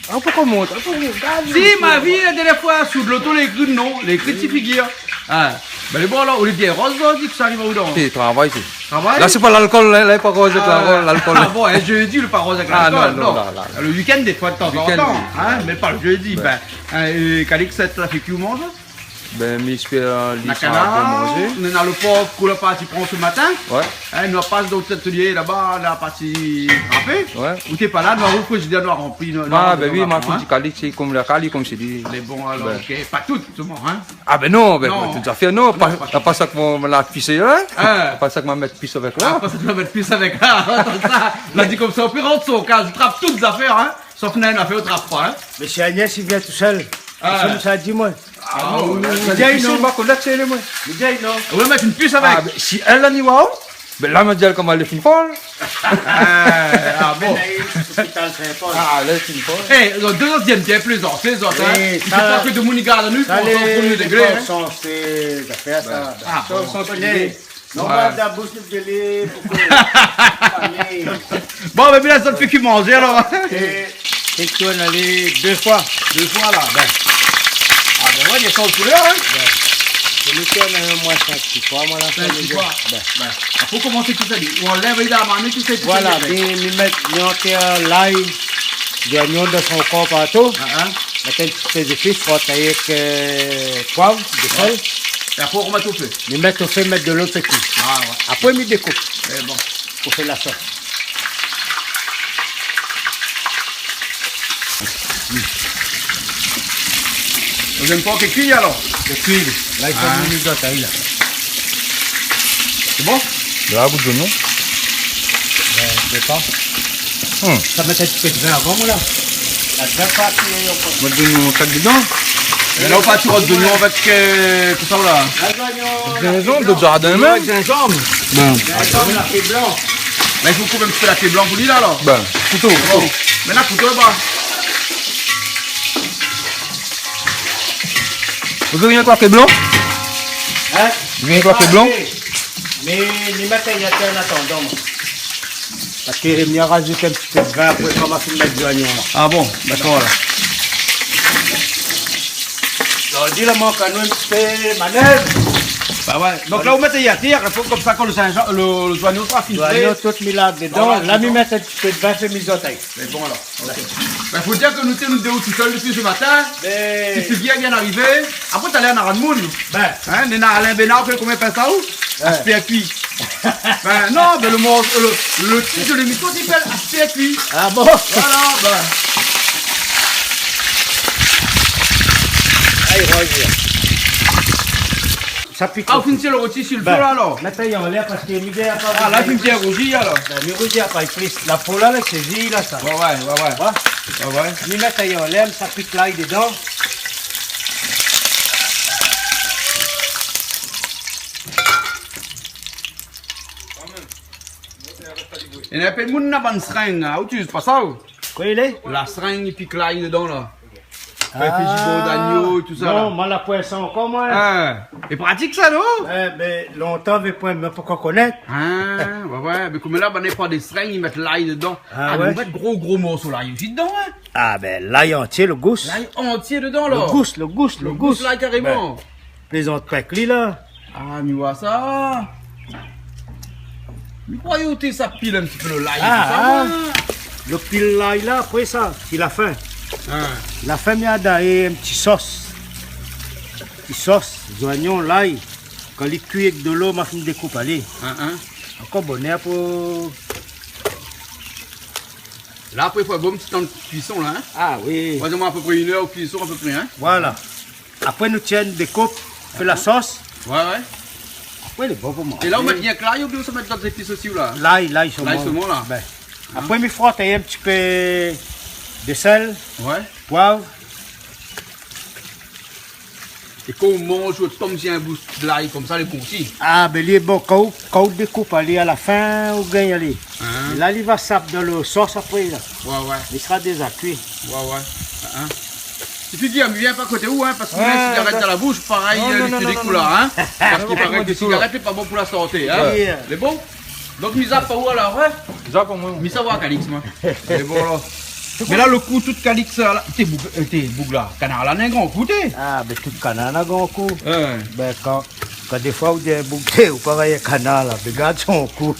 Ah, ou pé komant, ou pé komant. Si, ma vi, la dèrnièr foi, sou de loto, lé ékri non, lé ékri Ti Figir. Ah. Bin, lé bon, alor, ou lé bien roz, la, ou di ke sa i ariv odan ? Sé travay, sé. Travay ? La, sé pa lalkol, la, la, pa roz avèk lalkol. Ah bon, in jédi, lé pa roz avèk lalkol, non. Ah, non, non, la, la. Lo week-end, défoi, de tan an tan, hin, mé pa lo jédi. Bin, hin, é Calix, sa la fé kui ou manzé ? Bin, mi éspèr, euh, li sra bon manzé. Na kanar, nou na lo pork ke la parti pran se matin. Ouais. Hin, nou la pas dan lotélié laba, la parti trapé. Ouais. Ou té pa la, nou la ouvèr lo frizidèr, nou la ranpli, nou la ranpli dan la fon, hin. Ah, bin oui, ma fine di Calix, sé konm la kali, konm sé di. Mé bon, alor, ok. Pa tout, solman, hin. Ah bin non, bin, tout zafèr, non, pa, pa sa ke mon, mon la pisé, hin. Ah. Pa sa ke ma mèt pis avèk la. Ah, pa sa ke ma mèt pis avèk la. Atann sa, la di konmsa, ou pé rant son kaz, ou trap tout zafèr, hin. Sof néna in afèr ou trap pa, hin. Mésyé Agnès, li vien tousèl. Ah. Sa, sa di, moin. Ah, non, la, la, la, la, non. Li di, non. Ou la mèt in pis avèk. Ah, bin, si èl la ni wa, bin, la, ma di èl koman èl lé fine fol. Ah bon. Lopital Saint-Paul. Ah, la, sé in fol. Eh, zot dé, zot i èm bien plézanté, zot, hin. Oui, i fo pa ke demoun i gard anou, i pran sa o promié dégré, hin. Sa, lé, lé fol, sa, sé zafèr, sa. Ah, bon. Sa, sa, koné. Non, pa dan boush nou délé, pou ke fami. Bon, bin, la, sa fé kui manzé, alor. É, é tourn alé dé foi. Dé foi, la, bin. Ah, bin, ouais, i fo koulèr, hin. Bin. É nou tourn, euh, moin, sink ti foi, moin, la. Sink ti foi. Bin. Bin. Apré, koman sé ke sa di ? Ou anlèv, i done marmit, tout sa, tout sa. Voilà, mi, mi mèt, mi antèr lay, zoignon dan son kor partou. Ah, ah. Mèt in ti pé zépis, frot avèk, euh, poiv, de sèl. Ouais. É apré, ou mèt o fé. Mi mèt o fé, mèt dolo, fé kui. Ah, ouais. Apré, mi dékoup. Sé bon. Pou fé la sos. Ou vien pa ke kui, alor ? Lé kui. La, i fo mizot ali, la. Sé bon ? La, gout zoignon. Bin, mi koné pa. Hmm. Sa mèt in ti pé de vin avan, moin, la. La vin pa, sé, euh, moin, zoignon, sak dedan. É la, ou parti rod zoignon avèk, euh, tout sa, la. La, zoignon, zinzanm, la, de zardin, zoignon mèm. Avèk zinzanm. Bin. Zinzanm, la fé blan. La, i fo koup in ti pé la fé blan pou li, la, alor. Bin, kouto. Bon. Mé la, kouto, la, ba. Ou vé rienk la fé blan ? Hin ? Ou vé rienk la fé blan ? Mé, mé, mé, mé, an atandan, moin. Parske mi razout in ti pé de vin apré, koman fine mèt zoignon, la. Ah bon, dakor, la. Alor, di la, mank anou in ti pé manèv. Ba ouais. Donk la, ou mèt ali atèr, i fo konmsa, kan lo zinzanm, lo, lo zoignon sra fine fré. Zoignon, tout mi larg dedan. Voilà, la, mi mèt in ti pé de vin, fé mizot ali. Sé bon, alor. Ok. Bin, fo dir ke nou té, nou dé tousèl dopi se matin. Mé ti figir bien arivé. Apré, talèr, nora demoun. Bin. Hin, néna Alain Bénard, fé konbien pin sa, ou ? Ouais. Aspèr kui. Bin, non, bin, lo mor-, lo, lo tit de lémisyon, i apèl Aspèr kui. Ah bon ? Voilà, bin. Aïe, Roger. Sa pik. Ah, ou fine tir lo roti si lo fé, la, alor ? Mèt ali anlèr parske mi gingn pa rouzi. Ah, la, fine bien rouzi, alor. Bin, mi rouzi pa plis. La po la, la, sé zi, la, sa. Ouais, ouais, ouais, ouais. Ouais. Ouais, ouais. Mi mèt ali anlèr, sa pik lay dedan. Néna in pé demoun na bann sring, la, ou itiliz pa sa, ou ? Koué i lé ? La sring, i pik lay dedan, la. Pou fé jibo dagno, tout sa, la. Ah non, moin la poin sa ankor, moin. Ah, lé pratik sa, non ? Eh bin, lontan, mé poin, mé poukoué konèt ? Ah, ouais, ouais, mé koméla, bann i pran dé sring, i mèt lay dedan. Ah, ouais. Nou mèt gro, gro morso lay osi dedan, hin. Ah bin, lay antié, lo gous. Lay antié dedan, la. Lo gous, lo gous, lo gous. Lo gous lay, karéman. Bin. Plézant pa èk li la. Ah, mi oi sa. Mi kroi ou té sa pil in ti pé lo lay, ah, tousa, ah. Lo pil lay la, apré sa, si la fin. Ah. La fin, mi adon in ti sos. Ti sos, zoignon, lay. Kan li kui èk dolo, ma fine dékoup ali. Ah, ah. Ankor bonèr pou... La, apré, fo in bon ti tan kuison la, hin. Ah oui. Moin, mi mèt apépré inn èr kuison apépré, hin. Voilà. Apré, nou tir, dékoup, fé la sos. Ouais, ouais. Apré, lé bon pou manzé. É la, ou mèt rienk lay oubien ou sa mèt dot zépis osi, ou la ? Lay, lay solman. Lay solman, la. Bin. Hin ? Apré, mi frot in ti pé de sèl, ouais, poiv. É kan ou manz, ou tonm si in bout lay konmsa, lé bon osi. Ah, bin, li lé bon. Kan ou, kan ou dékoup ali a la fin, ou gingn ali. Hin. É la, li va sap dan lo sos apré, la. Ouais, ouais. Li sra déza kui. Ouais, ouais. Hin, hin. Sifi bien, mi vien pa koté ou, hin, parske... Ouais, sigarèt dan la boush, parèy, non, euh, non, non, non, non, la, hin. Parske i paré ke sigarèt lé pa bon pou la santé, hin. Ouais. Lé bon ? Donk, mi zap pa ou alor, hin ? Zap pa moin. Mi sava, Calix, moin. Lé bon, la. Mé la, lo kou, tout Calix, la, té boug, euh, té boug la. Kanar la, na in gran kou, té. Ah, bin, tout kanar na gran kou. Ouais. Bin, kan Kan défoi ou di in boug, ou parèy in kanar la, mé gard son kou.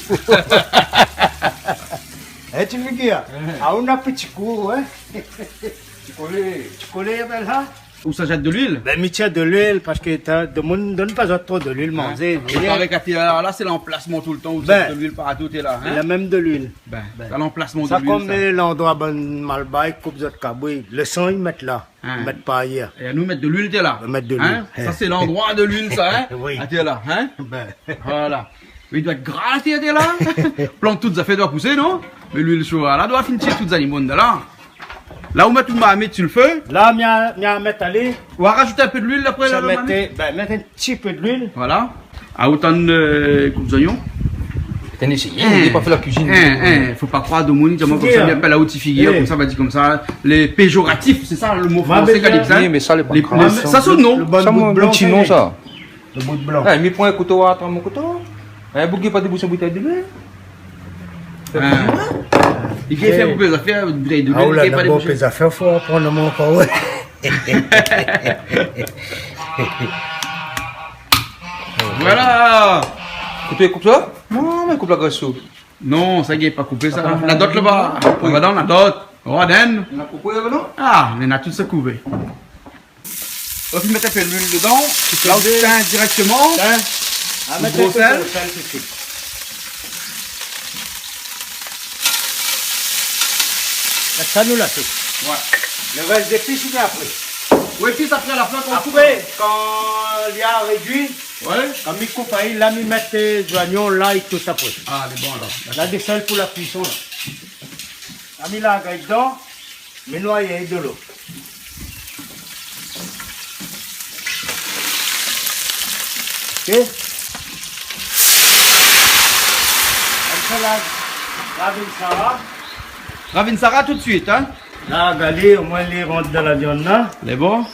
Hein, ti figir ? Ah, ou na pti kou, hein ? Ti kolé. Ti kolé, ben la. Ou sa zèt de luil ? Ben, mi tir de luil, parske ta, demoun i donn pa zot tro de luil manzé. Hein ? I paré ke la, la, sé lanplasman toultan, ou zèt de luil partou, té la, hein ? La mèm de luil. Ben, sa lanplasman de luil, sa. Sa kom, euh, landroi bann malbar i koup zot kabri. Le san, i mèt la. Hein. Mèt pa ayèr. É nou mèt de luil, té la. Mèt de luil. Hein ? Sa, sé landroi de luil, sa, hein ? Oui. Ah, té la, hein ? Ben. Voilà. Mé i doi èt gra, té, té la. Plant tout zafèr i doi pousé, non ? Mé luil sho la, la doi fine tir tout zanimo dedan la. La, ou mèt out marmit si le fé. La, mi a, mi a mèt alé. Ou va razout in pé de luil apré, la, mèt, ben, mèt in ti pé de luil. Voilà. A, ou tann, euh, koup zonyon. Tèn isi, li la pa fé la kuizine. Hein, hein, fo pa kroir demoun i di amoin konmsa, mi apèl aou ti figir, konmsa, va di konmsa. Lé péjoratif, sé sa le mo fransé, Calix, hein ? Oui, mé sa, lé pa grav. Sa, sé non. Sa, mon ti non, sa. Le bout blan. Eh, mi pran in kouto, atann mon kouto. In boug i pa débous in boutèy de luil. Hein. Li fé in pé zafèr, in boutèy de luil, li fé pa débous. Ah, ou la, bon, pé zafèr, fo aprann amoin ankor, ouais. Voilà. Kouto i koup sa ? Non, mé koup la grès sou. Non, sa i gingn pa koupé, sa. Atann, la dot laba. Atann. Laba dan la dot. Roden. Na koupé laba, non ? Ah, mé na tout sa koupé. Ou la fine mèt in pé luil dedan. La ou tinn dirèkteman. Hein ? Ou mèt in pé gro sèl. Gro sèl tout suit. La, sa nou la fé. Ouais. Le rès zépis, i vien apré. Ou épis apré, a la fin, kan ou koup. Apré, kan li la rédui, ouais, kan mi koup, la mi mèt, euh, zonyon, lay, tout sa apré. Ah, lé bon, alor. La, dakor. Dé sèl pou la kuison, la. La mi la gay dedan. Mi noy ali dolo. Ok. Konmsa la, ravine sara. Ravine sara tout suit, hein ? La, gard ali, omoin li rant dan la viann la. Lé bon ?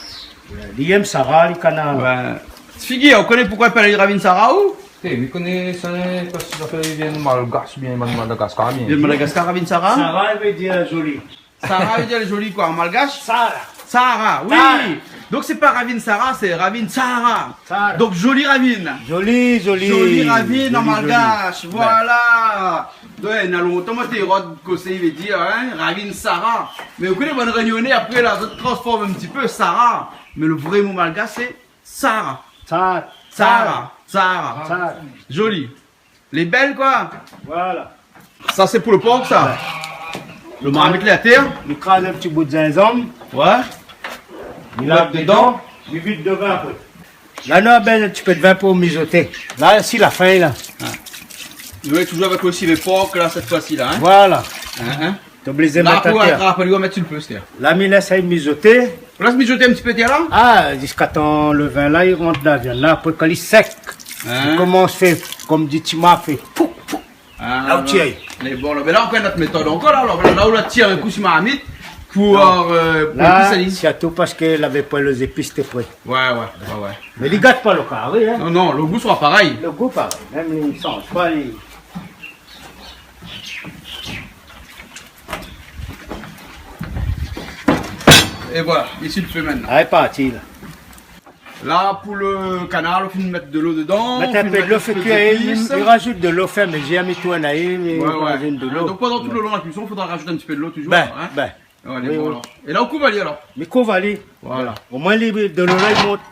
Li yèm sara, li kanar. Ouais. Ti figir, ou koné poukoi i apèl ravine sara, ou ? Eh, mi koné sa, parske sa fé vien malgash, bien Madagaskar, bien. Vien Madagaskar, ravine sara ? Sara, i vé dir zoli. Sara i vé dir zoli koi, an malgash ? Sara. Sara, oui. Sara. Donk sé pa ravine Sara, sé ravine Sara. Sara. Donk zoli ravine. Zoli, zoli. Zoli ravine an malgash, voilà. Ouais, na lontan moin té rod kosa i vé dir, hein, ravine Sara. Mé ou koné bann Rényoné, apré la, zot i transform in ti pé Sara. Mé le vré mo malgash, sé Sara. Sara. Sara. Sara. Sara. Zoli. Lé bèl, koi. Voilà. Sa, sé pou le por, sa. Ouais. Le marmit lé atèr. Mi kraz in ti bout zinzanm. Ouais. Mi la mèt dedan. Mi vid de vin apré. La, nou la bézoin in ti pé de vin pou mizoté. La, si la fin, la. Ouais. Nou lé toujour avèk osi le por, la, sèt foi-si, la, hein. Voilà. Hein, hein. Té oblizé mèt atèr. La, pou atrap ali, ou va mèt si le fé, sé. La, mi lès ali mizoté. Ou lès mizoté in ti pé, té la ? Ah, ziska tan le vin la, i rant dan la viann la. Apré, kan li sèk, li komans fé, kom di Tima, fé pouf, pouf. Ah, la ou tir. Lé bon, la. Mé la, ankor in not métod ankor, la. Alor, la, ou la tir in kou si marmit pou, euh, pou épis ali. Sirtou parske lavé pa lé zépis té pré. Ouais, ouais, ouais, ouais. Mé li gat pa le kari, hein. Non, non, le gou sera parèy. Le gou parèy. Mèm li sanz pa, li É voilà, isi le fé mintnan. Alé, parti la. La, pou le kanar, ou fine mèt de lo dedan, mèt in pé de lo, fé kui, li razout de lo, fé, mé zémi tourn ali, mé razout de lo. Donk, pandan tout le lon la kuison, fodra razout in ti pé de lo toujour, hein. Ben, ben. Alé, oui, bon, oui. É la, ou kouv ali, alor. Mi kouv ali. Voilà. Omoin, li, de lo la, li mont.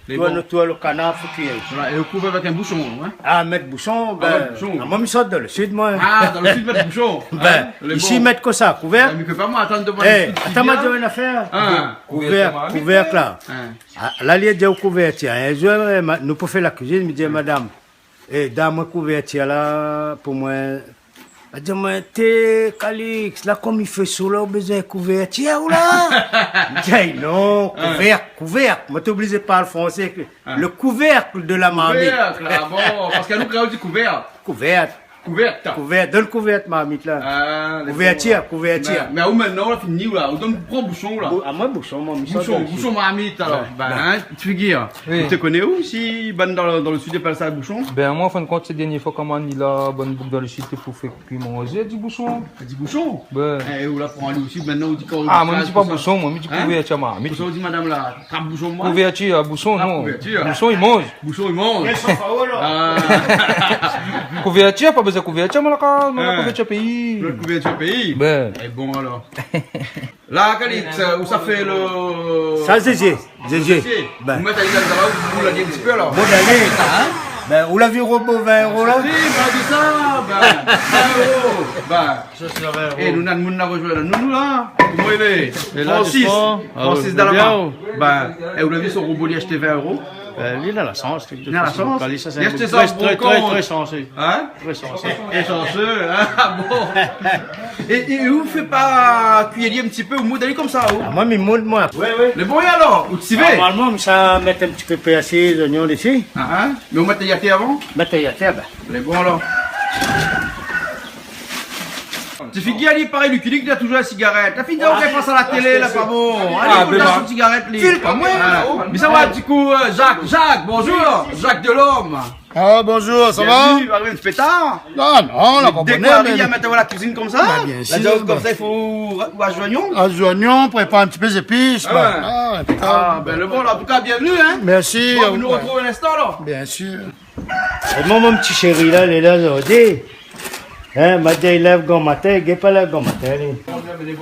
Lé bon. Tourn otour le kanar, fé kui. Voilà, é ou kouv avèk in boushon, hein ? Ah, mèt boushon, ben, ah ouais, boushon. Ah, moin, mi sort dan le sud, moin. Ah, dan le sud, mèt boushon. Ben, isi, mèt kosa, kouvèrk. Ben, mi pé pa, moin, atann de voir. Eh, atann, moin di aou in afèr. Hein. Kouvèrk, kouvèrk la. Hein. Ah, la, li di aou kouvèrtir. In zour, eh, ma-, nou pou fé la kuizine, mi di, madam, eh, done amoin kouvèrtir la, pou moin, la di amoin, té, Calix, la, kom i fé sho la, ou bézoin kouvèrtir, ou la ? Mi di, non, kouvèrk, kouvèrk. Moin té oblizé parl fransé, le couvercle de la marmite. Couvercle, ah bon, parske nou, kréol, di kouvèrk. Kouvèrk. Kouvèrt. Kouvèrt, donn kouvèrt marmit la. Ah, lé bon, la. Kouvèrtir, kouvèrtir. Mé, mé ou mintnan, la fini, la. Ou donn, pran boushon, la. Bou-, ah, moin, boushon, moin, mi sa. Boushon, boushon marmit, alor. Bin, bin, hein, ti figir. Oui. Ou té koné ou, isi, bann dan, dan le sud, i apèl sa boushon ? Bin, moin, an fin de kont, sé dernié foi, kan moin la ni la bann boug dan le sud, té pou fé kui manzé, di boushon. Di boushon ? Bin. Eh, ou la pran ali osi, mintnan, ou di kan... Ah, moin, mi di pa boushon, moin, mi di kouvèrtir marmit. Pou sa, ou di madam la, trap boushon, moin. Kouvèrtir, ah, boushon, non. Kouvèrtir. Boushon, i manz. Boushon, i manz. Ah. Kouvèrtir, pa bezoin kouvèrtir, moin la, kan, moin la kouvèrtir péi. Lot kouvèrtir péi. Bin. Eh bon, alor. La, Calix, ou sa fé le... Sa, zézié. Zézié. Zézié. Bin. Ou mèt ali dan la, ou, ou la di in ti pé, alor. Bon, alé. Hein ? Bin, ou la vi robo vin éro, la ? Si, bin, di sa, bin, vin éro. Bin. Sa, sé vin éro. Eh, nou, na moun la rozoinn anou, nou, la. Koman i lé ? Lé la, Francis. Francis Dalama. Bien. Bin, eh, ou la vi son robo, li la ashté vin éro. Bin, li na la shans, li na la shans. Li la ashté sa, sé in boug trè, trè, trè shansé. Hein ? Trè shansé. Trè shansé, hein ? Ah bon ? É, é ou fé pa kui ali in ti pé, ou moud ali konmsa, ou ? Ah, moin, mi moud, moin. Ouais, ouais. Lé bon, é alor, ou ti vé ? Normalman, mi sa mèt in ti pé pèrsi, zoignon isi. Ah, hein ? Mé ou mèt ali atèr avan ? Mèt ali atèr, bin. Lé bon, alor. Ti figir ali, parèy, Lucky Luke, li na toujour la sigarèt. La fine, ou pans a la télé, la, pa bon. Alé, ah, kout la, bin, son sigarèt, li. Fil pa moin. Ah. Mé sa va, di kou, euh, Jacques. Jacques, bonjour. Jacques Delorme. Ah, bonjour, sa va ? Bienvenue, ariv in ti pé tar. Non, non, la pa bonèr, mé dékor ali, mé mèt aou la kuizine konmsa. Bin, bien sir, la di aou konmsa, i fo razout zoignon. Razout zoignon, prépar in ti pé zépis, ah, bin, ouais. Ah, ouais, putain. Ah, bin, le bon, la, an tou ka, bienvenue, hein. Mèrsi. Bon, nou artrouv in instan, la. Bien sir. É mon, mon ti shéri la, lé la zordi. Hein, ma di, i lèv gran matin, i gingn pa lèv gran matin, li.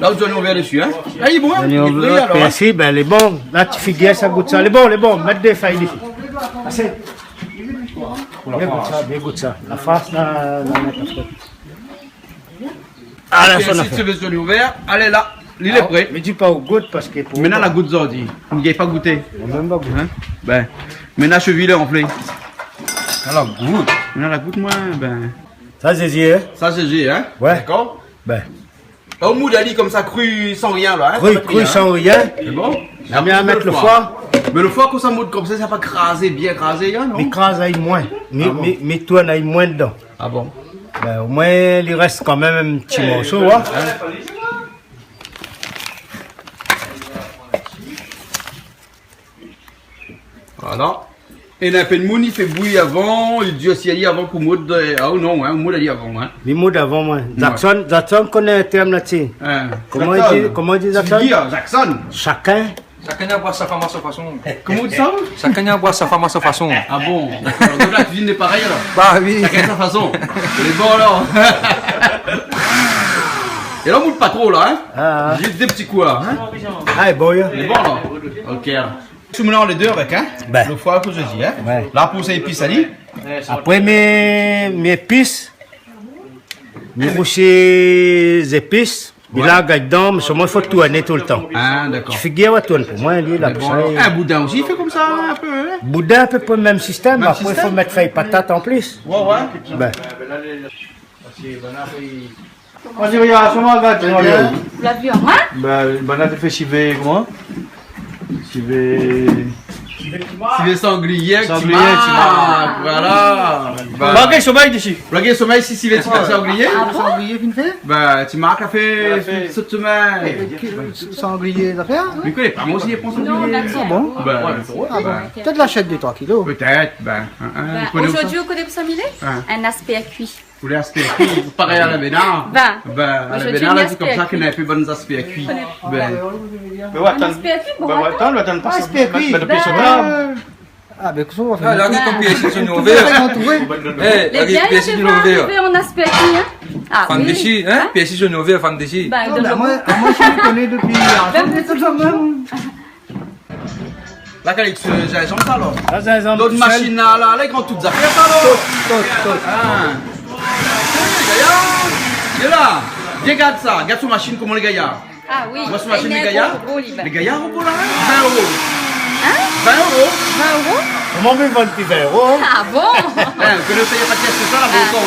La, ou di zoignon vèr dési, hein ? Ah, lé bon, hein ? Zoignon vèr, alor, hein ? Mèrsi, bin, lé bon. La, ti figir sa, gout sa. Lé bon, lé bon. Mèt dé fèy dési. Asé. Bien gout sa, bien gout sa. La fars, la, la, la, la. Alé, si ou vé zoignon vèr, alé la, li lé pré. Mé di pa ou gout, parske pou... Mé non, la gout zordi. Ou gingn pa gouté. Ou mèm pa gout. Hein ? Bin, mé na shevi lé anflé. Ala gout. Mé non, la gout, moin, bin. Sa, zézié, hein ? Sa, zézié, hein ? Ouais. Dakor. Bin. Ou moud ali konmsa, kri, san rien, la, hein ? Kri, kri, san rien. Lé bon ? Apré, mèt le foi. Mé le foi, kan sa moud konmsa, sa pa krazé, bien krazé, hein, non ? Mi kraz ali moin. Mi, ah bon ? Mi, mi tourn ali moin dedan. Ah bon ? Bin, omoin, li rès kan mèm in ti morso, hein. Voilà. É na in pé d'moun, i fé bouyi avan, i dirsi ali avan pou moud, euh, ah non, hein, moud ali avan, hein. Mi moud avan, moin. Ouais. Jackson, Jackson koné in tèrm la-dsi. Hein. Koman i di, koman i di, Jackson ? Jackson. Shakinn Shakinn i boi sa fam a son fason. Koman ou di sa ? Shakinn i boi sa fam a son fason. Ah bon ? Alor, donk la kuizine lé parèy, alor ? Ba oui. Shakinn sa fason. Lé bon, alor. É la, ou moud pa tro, la, hein ? Ah, ah. Zis dé ti kou, la, hein ? Ah, lé bon, ya. Lé bon, la. Ok. Ou mélanz lé dé avèk, hein ? Bin. Le foi, konm mi di, hein ? Ouais. La, pou sa, épis ali. Apré, mi, mi épis. Mi rousi zépis. Mé la, gard dan, mé solman i fo tourné toultan. Ah, dakor. Ti figir, va tourn pou moin, li, la, pou sa. Mé bon, é, boudin osi, i fé konmsa, in pé, in ? Boudin, apépré mèm sistèm, mé apré, i fo mèt fèy patat an plis. Mèm sistèm ? Ouais, ouais. Bin. Ou la vi, in ? Bin, banna té fé sivé, koman ? Sivé, sivé sanglié, sanglié, ti mark, voilà. Bin. Ba, gingn somèy isi. Ou la gingn somèy isi, sivé ti mark sanglié. Ah bon ? Sanglié, vin fé ? Bin, ti mark la fé sèt semèn. Sanglié, zafèr ? Mi koné pa, moin osi, mi pran sanglié. Non, dakor. Ah bon ? Bin, ah bon. Pétèt la shèt dé troi kilo. Pétèt, bin, hein, hein, ou koné sa ? Bin, zordi, ou koné kosa mi lé ? Hein. In aspèrkui. Ou lé aspèrkui, parèy a la Béna. Bin. Bin, a la Béna, la di konmsa k'i na in pé bann aspèrkui. Bin. Mé ouais, atann. Aspèrkui, bon, atann, atann, atann, pa sa. Aspèrkui. Bin, dopi sot la. Ah, bin, kosa ou va fé ? Ah, la, gingn konm pièsi son ouvèr. Lé bien, pièsi son ouvèr. Fam dési, hein ? Pièsi son ouvèr, fam dési. Bin, non, mé moin, moin, mi koné dopi lontan, mé sa mèm. La, Calix, euh, zinzanm sa, alor. La, zinzanm. Donk, tout sèl. Mashine la, la, lé gran tout zafèr sa, alor. Tout, tout, tout. Ah. Gayar, lé la. Vien gard sa. Gard son mashine, koman lé gayar. Ah oui. Ou oi son mashine, lé gayar. Lé gayar, robo la, hein ? Vin éro. Hein ? Vin éro. Vin éro ? Koman mi vann pi vin éro, hein ? Ah bon ? Hein, ou koné, i pèy pa kèsh, sé sa, la brokant.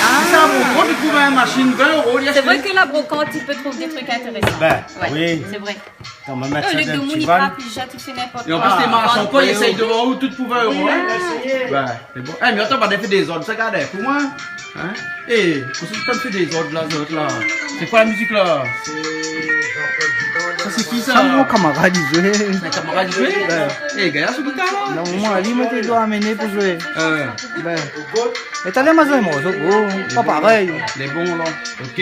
Ah. Sé sa, la brokant, ou trouv in mashine vin éro, li ashté. C'est vrai que la brocante, tu peux trouver des trucs intéressants. Bin, oui. Ouais, c'est vrai. Kan mèm, mèt sa dan in ti van. Olie de mouni, frap, li zèt, li fé ninport koi. É an plis, lé marsan, koi, li éséy dovan ou tout pou vèr, in. Bin, sé bon. É, mé atann, pa fé dézord, sa, gard, pou moin. In ? É, kosa i fé dézord la, zot la ? Sé koi la mizik la ? Sa, sé ki sa ? Sa, mon kamarad i zoué. Sé in kamarad i zoué ? Bin. É, gayar, sou gitar la. Non, moin, li, moin té doi amené pou zoué. In. Bin. É talèr, ma zoué, moin, zot, oh, pa parèy. Lé bon, la. Ok.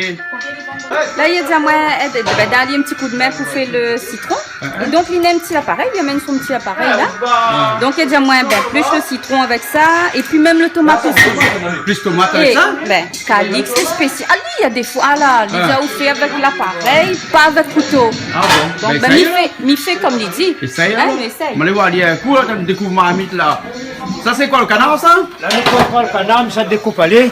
La, li la di amoin, é, bin, done ali in ti koudmin pou fé lo sitron. In, in. É donk, li néna in ti aparèy, li amenn son ti aparèy la. In. Donk, li la di amoin, bin, éplush lo sitron avèk sa, épi mèm lo tomat osi. Éplush tomat avèk sa ? É, bin, Calix, sé spésial. Ah, li, na défoi, ah la, li la di, ou fé avèk laparèy, pa avèk kouto. Ah bon ? Donk, bin, mi fé, mi fé konm li di. Éséy alor. In, mi éséy. Mé alé voir, li, in kou la, kan mi dékouv marmit la. Sa, sé koi, lo kanar, sa ? La, nou pran lo kanar, mi sa dékoup ali.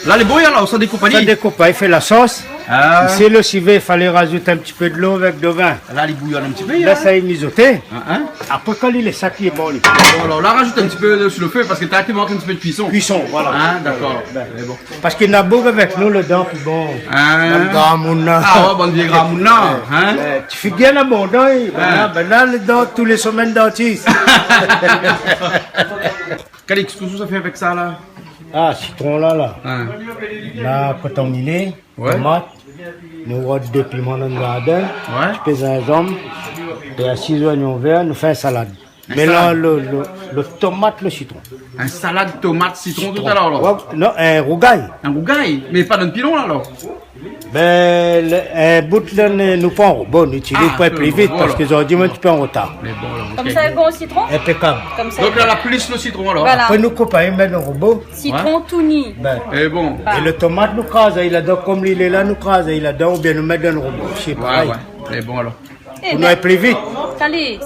La, lé bon, alor, sa dékoup ali. Sa dékoup, i fé la sos. Ah. Isi, lo sivé, falé razout in ti pé dolo avèk dovin. La, li bouyon in ti pé, la, in. Sa i mizoté. In, in. Apré, kan li lé sèk, lé bon, li. Bon, alor, la, razout in ti pé dolo si lo fé, parske talèr i mank in ti pé kuison. Kuison, voilà. In, dakor. Bin. Lé bon. Parske na boug avèk nou, lo dan, pi bon. In. Bann gramoun la. Ah ouais, bann vié gramoun la, in. Ouais. Ti figir la, bon, dan, bin la, bin la, lo dan, tou lé semèn, dantis. Calix, kosa ou sa fé avèk sa la ? Ah, sitron la, la. In. La, koton milé, ouais, tomat, nou rod dé piman dan lo zardin, ouais, ti pé zinzanm, é in ti zoignon vèr, nou fé in salad. In salad. Mé la, lo, lo, lo tomat, lo sitron. In salad tomat, sitron, sitron. Talèr la. Ouais, non, in rougay. In rougay, mé pa dan pilon la, alor ? Bin, lo, in bout la, nou, nou pran an robo, nou itiliz pou pli vit, parske zordi, moin, in ti pé an rotar. Ah, pran an robo, alor. Mé bon, alor, ok. Konmsa, lé bon, lo sitron ? Inpékab. Konmsa, lé bon. Donk la, la plis lo sitron, alor. Voilà. Apré, nou koup, nou mèt dan lo robo. Sitron tou ni. Bin. É bon. É lo tomat, nou kraz ali ladan, konm li lé la, nou kraz ali ladan, oubien nou mèt dan lo robo. Sé parèy. Ouais, ouais. Lé bon, alor. Pou nou alé pli vit. Calix,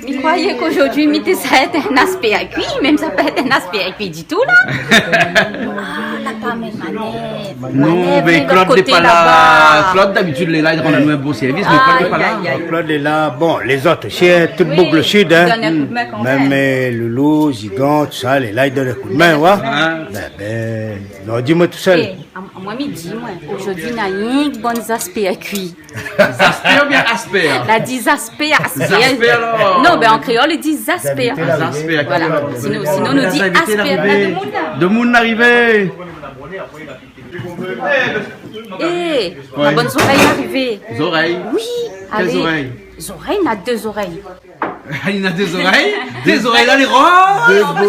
mi kroiyé k'ozordi, mi té sa èt in aspé a kui, mé sa pa èt in aspé a kui ditou, la. Ah, la pa mèm manèv. Non, mé Claude lé pa la. Claude, dabitid, lé la, li rann anou in bo sèrvis, mé Claude lé pa la. Ay, ay, ay. Claude lé la. Bon, lézot osi, in, tout boug lo sid, in. Oui, i done in kou d'min kan mèm. Mèm, euh, Loulou, Zigan, tousa, lé la, i done in kou d'min, ouais. Bin, bin, non, di amoin tousèl. É, amoin, mi di, moin, ozordi, na rienk bann aspé a kui. Zaspèr oubien aspèr ? La di zaspèr, aspèr. Zaspèr, alor. Non, bin, an kréol, i di zaspèr. Ah, zaspèr, voilà. Kréol. Sinon, sinon, nou di aspèr. Domoun la arivé. Domoun la arivé. É, ma bann zorèy la arivé. Zorèy ? Oui, alé. Kèl zorèy ? Zorèy, na dé zorèy. Li na dé zorèy. Dé zorèy la, lé roz. Dé bo,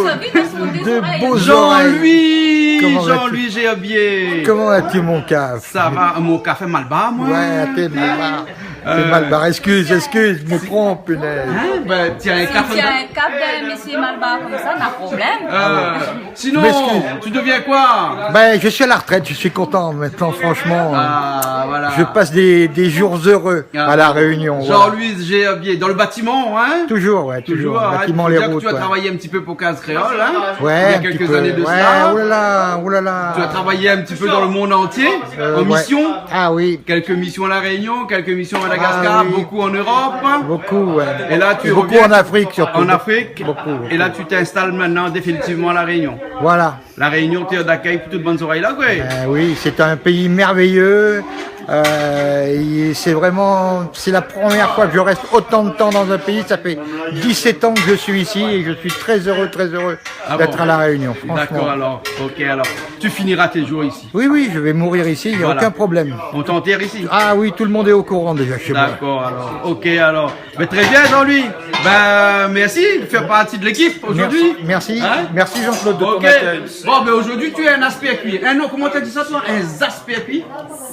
dé bo zorèy. Jean-Louis, Jean-Louis Gerbier. Koman vas-tu ? Koman vas-tu, mon kaf ? Sa va, mon kaf lé malbar, moin. Ouais, té malbar. Té malbar. Eskiz, eskiz, mi pran, pinèz. In, bin, tiens, in kaf. Si ou tiens in kaf d'in mésyé malbar konmsa, na problèm. Euh, sinon, tu deviens quoi ? Ben, je suis à la retraite, je suis content maintenant, franchement. Ah, voilà. Je passe des, des jours heureux à La Réunion, voilà. Jean-Louis Gerbier, dans le bâtiment, hein ? Toujours, ouais, toujours. Toujours, hein. Bâtiment, les routes, ouais. Tu veux dire que tu as travaillé un petit peu pour Case Créole, hein ? Ouais, un petit peu. Il y a quelques années de cela. Ouais, oh là là, oh là là. Tu as travaillé un petit peu dans le monde entier, en mission. Euh, ouais. Ah oui. Quelques missions à La Réunion, quelques missions à Madagascar, beaucoup en Europe. Ah oui. Beaucoup, ouais. Et là, tu reviens en Afrique, surtout. Et beaucoup en Afrique. Beaucoup, beaucoup. Et là, tu t'installes maintenant définitivement à La Réunion. Voilà. La Réunion, tèr d'akèy pou tout bann zorèy la, koi. Ben oui, c'est un pays merveilleux. Euh, et c'est vraiment, c'est la première fois que je reste autant de temps dans un pays. Ça fait dix-sept ans que je suis ici et je suis très heureux, très heureux d'être à La Réunion, franchement. Ah bon ? D'accord, alors. Ok, alors. Tu finiras tes jours ici. Oui, oui, je vais mourir ici, il y a aucun problème. Voilà. On t'enterre ici ? Ah oui, tout le monde est au courant déjà chez moi. D'accord, alors. Ok, alors. Mais très bien, Jean-Louis. Ben, merci de faire partie de l'équipe aujourd'hui. Merci, merci. Hein ? Merci, Jean-Claude, de ton accueil. Ok. Bon, ben, aujourd'hui, tu es un aspé à cuire. Un nom, comment t'as dit ça, toi ? Un zaspé à cuire ?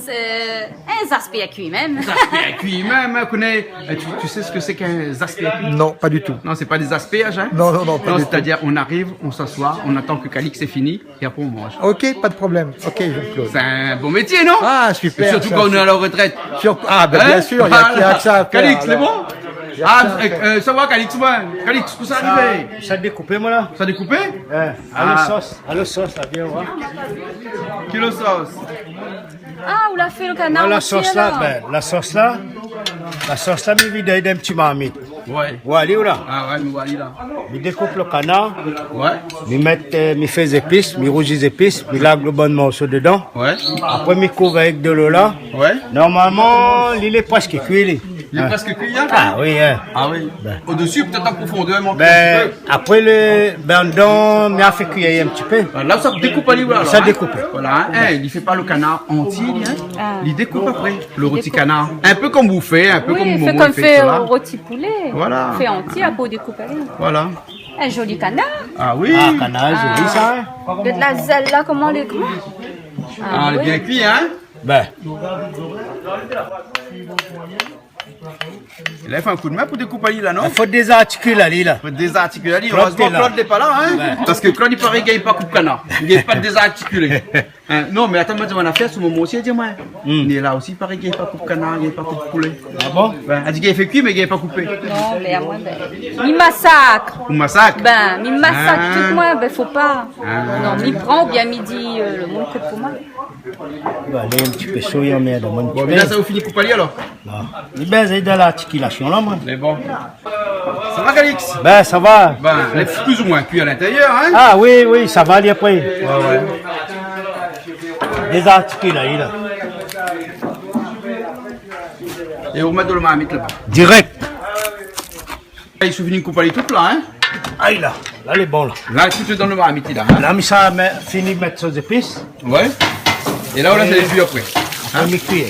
C'est un zaspé à cuire même. Zaspé à cuire même, hein, connais, euh, tu, tu sais ce que c'est qu'un zaspé à cuire ? Non, pas du tout. Non, c'est pas des asperges, hein ? Non, non, non, pas du tout. Non, c'est-à-dire, on arrive, on s'assoit, on attend que Calix ait fini, et après on mange. Ok, pas de problème. Ok, Jean-Claude. C'est un bon métier, non ? Ah, super, ça, c'est... Surtout quand on est à la retraite. Sur-, ah, ben, bien sûr, il y a, il y a que ça à faire, alors. Hein ? Voilà. Calix, c'est bon ? Ah, euh, euh, ça va, Calix, ouais. Calix, kosa i ariv ? Sa, sa dékoupé, moin, la. Sa dékoupé ? Hein. Ah. Alé, sos. Alé, sos, la, vien voir. Kèl sos ? Ah, ou la fé lo kanar osi, alor ? Voilà, la sos la, ben, la sos la, la sos la, mi vid ali dan in ti marmit. Ouais. Ou oi ali, ou la ? Ah ouais, mi oi ali la. Mi dékoup lo kanar. Ouais. Mi mèt, euh, mi fé zépis, mi rouzi zépis, mi larg lo bann morso dedan. Ouais. Apré, mi kouv avèk dolo la. Ouais. Normalman, li lé prèsk kui, li. Il est presque cuit, hein ? Ah oui, hein. Ah oui. Au-dessus, peut-être en profondeur, mon petit peu. Bin, apré le, bin, andan, mi fé kui in ti pé. Voilà, là, sa dékoup ali, voilà. Sa dékoup. Voilà, hein. Li fé pa le kanar antié, hein. Ah. Li dékoup apré, le roti kanar. Li dékoup. Un peu comme vous faites, un peu comme Momo fait, comme fait cela. Oui, fé o roti poulé. Voilà. Fé antié, apré ou dékoup ali. Voilà. Un joli canard. Ah oui. Ah, kanar, zoli sa. Gard la zèl la, koman lé gran. Ah, lé bien kui, hein ? Bin. La, i fo in kou d'min pou dékoup ali la, non ? I fo dézartikil ali la. Fo dézartikil ali. Claude lé la. Erezman Claude lé pa la, hein ? Ouais. Parske Claude, i paré, i gingn pa koup kanar. I gingn pa dézartikilé. Hein, non, mé atann, ma di aou in nafèr, sou momon osi, di amoin. Hmm. Mé la osi, i paré, i gingn pa koup kanar, i gingn pa koup poulé. Ah bon ? Ouais, la di i fé kui, mé i gingn pa koupé. Non, mé amoin, bin, mi masak. Ou masak ? Bin, mi masak tout moin, bin, fo pa. Ah. Non, mi pran oubien mi di, euh, le moun koup pou moin. Bon, alé, in ti pé sho, i anmèrd amoin in ti pé. Bon, mé la, sa ou fini koup ali alor ? Non. Li bèz dan lartikilasion la, moin. Mé bon. Sa va, Calix ? Bin, sa va. Bin, lé plus ou moins cuit à l'intérieur, hein ? Ah oui, oui, sa va alé apré. Ouais, ouais. Dézartikil ali la. É ou mèt dan le marmit laba. Dirèk. Ay, ou fini koup ali tout la, hein ? Ay la, la lé bon la. La, tout lé dan le marmit la, hein ? La, mi sa mèt, fini mèt son zépis. Ouais. É la, ou lès ali kui apré. Hein ? Apré mi kui.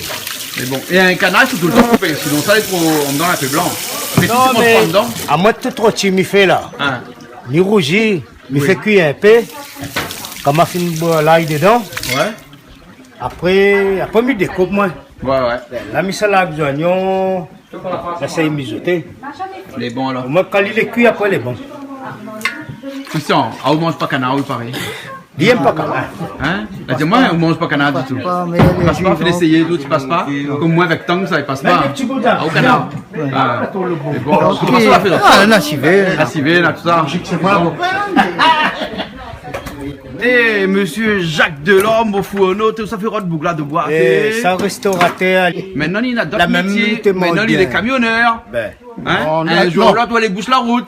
Mé bon, é in kanar, i fo toultan koupé, sinon sa lé tro andan, in pé blan. Mé si, non, sé bon, mé pa andan. Amoin, tout roti mi fé la. Hein. Mi rouzi, mi fé kui in pé. Kan ma fini bwar lay dedan. Ouais. Apré, apré mi dékoup, moin. Ouais, ouais. La, mi sa larg zoignon. Sa sé mizoté. Lé bon, alor. Omoin, kan li lé kui, apré lé bon. Christian, ah, ou manz pa kanar, i paré. Li yèm pa kanar. Hein ? La di amoin, ou manz pa kanar ditou. Pas pa, mé i pas pa, fo éséyé, tout, i pas pa. Konm moin, avèk tang, sa i pas pa. Mèm le ti boudin. Ah, o kanar. Ouais. Ah, lé bon. Ok. Koman sa va fé la ? Ah, la sivé. La sivé, la, tout sa. Sé bon. É, monsieur Jacques Delorme, mon fourneau, tout sa fé rod boug la de bwar. É sa, restoratèr. Mintnan, li na dot métié. Mintnan, li lé kamionèr. Bin. Hein ? Non, non, non. In zour ou lot, ou alé boush la rout.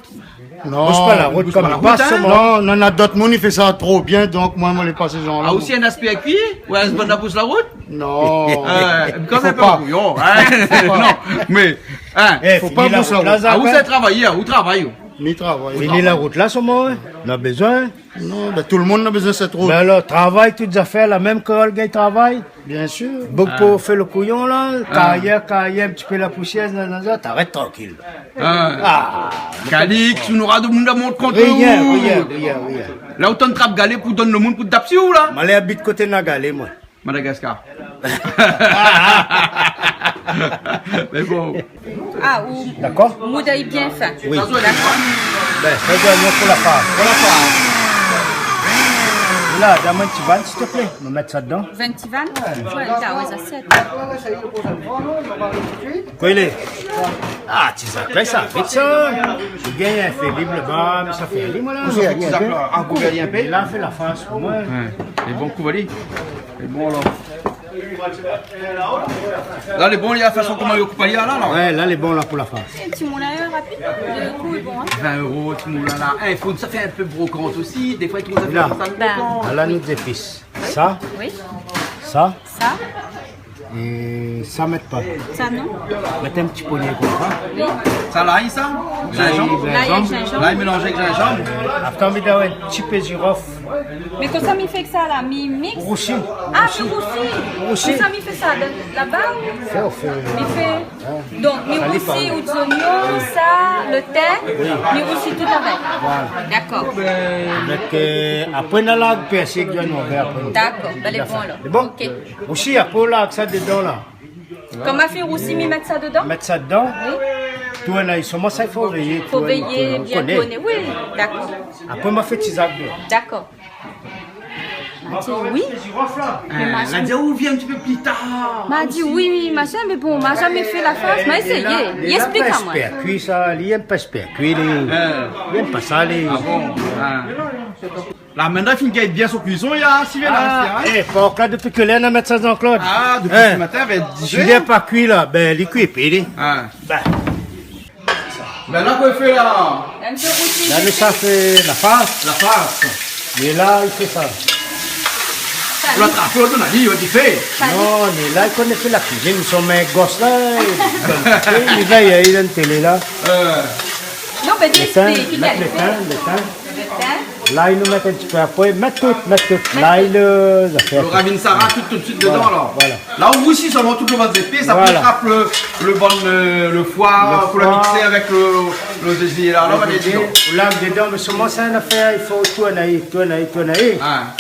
Non, boush pa la rout, boush pa la rout, hein. Non, non, non, dot moun i fé sa tro bien, donk moin, moin lé pa se zanr la. Ah, osi in aspé a kui ? Ou in bann la boush la rout ? Non. Euh, kan mèm, fo pa. Brouyon, hein ? Non, mé, hein ? Eh, fo pa boush la rout. Ah, ou sé travayèr, ou travay, ou. Mi travay. Fini la rout la, solman, hein. Na bezoin. Non, bin, tout le moun na bezoin sèt rout. Bin alor, travay, tout zafèr la, mèm kan ou gingn travay. Bien sûr. Boug pou fé le kouyon la, karyèr, karyèr, in ti pé la pousièr, nan, nan, nan, t'arèt trankil. Ah. Calix, ou nora demoun la mont kont ou. Rien, rien, rien, rien. La ou tann trap galé pou donn le moun pou tap si ou la. Moin lé abit koté na galé, moin. Madagascar. Mé bon. Ah, ou... Dakor. Moud ali bien fin. Oui. Dakor. Bin, sa i doi èt pou la fars. Pou la fars. La, donn amoin in ti vann, s'il te plaît. Mi mèt sa dedan. Vingt ti vann ? Ouais, la, ouais, zasièt. Kosa i lé ? Ah, ti zak la, sa vit sa. Li gingn in fé lib laba, mé sa fé lib, moin la. Ou sa fé ti zak la, akouvèr in pé. La fé la fars pou moin. Ouais. É bon, kouv ali. É bon, alor. La lé bon, la fason koman ou koup ali la, la. Ouais, la lé bon la pou la fars. In ti moulin rapid, le kou lé bon, hein. Vingt euros, ti moulin la. Eh, i fo sa fé in pé brokant osi. Défoi, i fo sa fé in pé brokant. La, nou zépis. Sa. Oui. Sa. Sa. É sa, mèt pa. Sa, non. Mèt in ti ponyé konmsa. Oui. Sa, lay, sa ? Lay, zinzanm. Lay avèk zinzanm. Lay mélanzé avèk zinzanm. Apré, mi mèt in ti pé zirof. Mé kosa mi fé èk sa la, mi mix ? Rousi. Ah, rousi. Rousi. Kosa mi fé sa, de, laba ou ? Fé, fé. Mi fé. Donk, mi rousi out zoignon, sa, le tin, mi rousi tout avèk. Voilà. Dakor. Avèk, euh, apré, na la pèrsik, zoignon vèr apré. Dakor, bin, lé bon alor. Lé bon ? Ok. Rousi, apré, ou larg sa dedan la. Kan ma fine rousi, mi mèt sa dedan ? Mèt sa dedan. Oui. Tourn ali, solman sa, i fo véyé, fo tourn, véyé, tourn, bien tourné. Oui, dakor. Apré, ma fé ti zak dedan. Dakor. Ma di oui. Mé ma di, ou vien in ti pé pli tar. Ma di oui, oui, machin, mé bon, ma zamé fé la fars, ma éséyé. Li èsplik amoin. Li yèm pa èspèr kui sa, li yèm pa èspèr kui, li. Li yèm pa sa, li. Ah bon ? Ah. La, mintnan, fine gingn bien son kuison, li la sivé la, hein ? Eh, por la, dopi kèl èr na mèt sa, Jean-Claude ? Ah, dopi se matin, vèr dix heures. Si li lé pa kui la, bin, li kui pi, li. Ah. Bin. Bin la, kosa i fé la ? La, nou sa fé la fars. La fars. É la, i fé sa. Sa, Ou la trapé, ou la di, ou la di fé. Non, mé la, li koné fé la kuizine, son mé gos la, li vèy, li lé télé la. Euh. Non, mé li ésplik, li mèt lo tin, lo tin. Lo tin. Lay, nou mèt in ti pé apré, mèt tout, mèt tout. Lay, lo zafèr. Lo ravinsara, tout, tout suit dedan, alor. Voilà. La, ou osi, sa va tout lo bann zépis, apré, ou trap lo, lo bann, euh, lo foi, pou lo miksé avèk lo, lo zézi, la, la, ou va mèt dedan. Ou lav dedan, mé solman, sé in afèr, i fo tourné, tourné, tourné. Ah.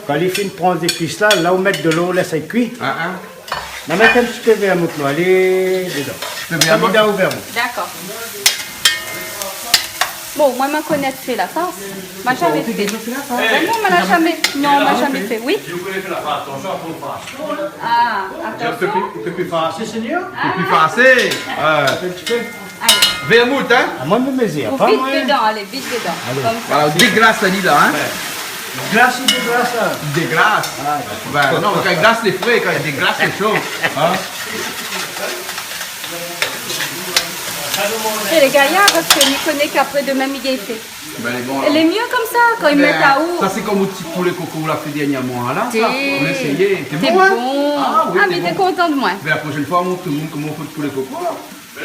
Kan li fine pran zépis la, la ou mèt dolo, ou lès ali kui. Ah, ah. Na mèt in ti pé vermout, nou, alé dedan. Ti pé vermout. Dedan ou vermout. Dakor. Bon, moin, moin koné fé la fars. Ma zamé fé. Ou koné fé la fars ? Ben non, ma la zamé, non, ma zamé fé. Oui. Ou koné fé la fars, atansion, atansion. Ah, atansion. Ou pé pi, ou pé pi farsé, sénior ? Ah. Ou pé pi farsé. Euh. Fé in ti pé. Alé. Vermout, hein ? Ah, moin, mi mèzir pa, moin. Vit dedan, alé, vit dedan. Alé. Konmsa. Voilà, déglas ali la, hein ? Ouais. Glas ou déglas, la ? Déglas. Ah, dakor. Ben, non, kan i glas, lé fré, kan i déglas, lé sho. Hein ? Sé lé gayar, parské mi koné k'apré domin, mi gingn fé. Ben, lé bon, alor. Lé myé konmsa, kan i mèt aou. Ben, sa, sé konm out ti poulé koko ou la fé dernièrman, la, sa. Ou la éséyé. Té bon, hein ? Té bon. Ah oui, té bon. Ah, mé té kontan de moin. Ben, la proshèn foi, mont amoin koman ou fé out poulé koko, la.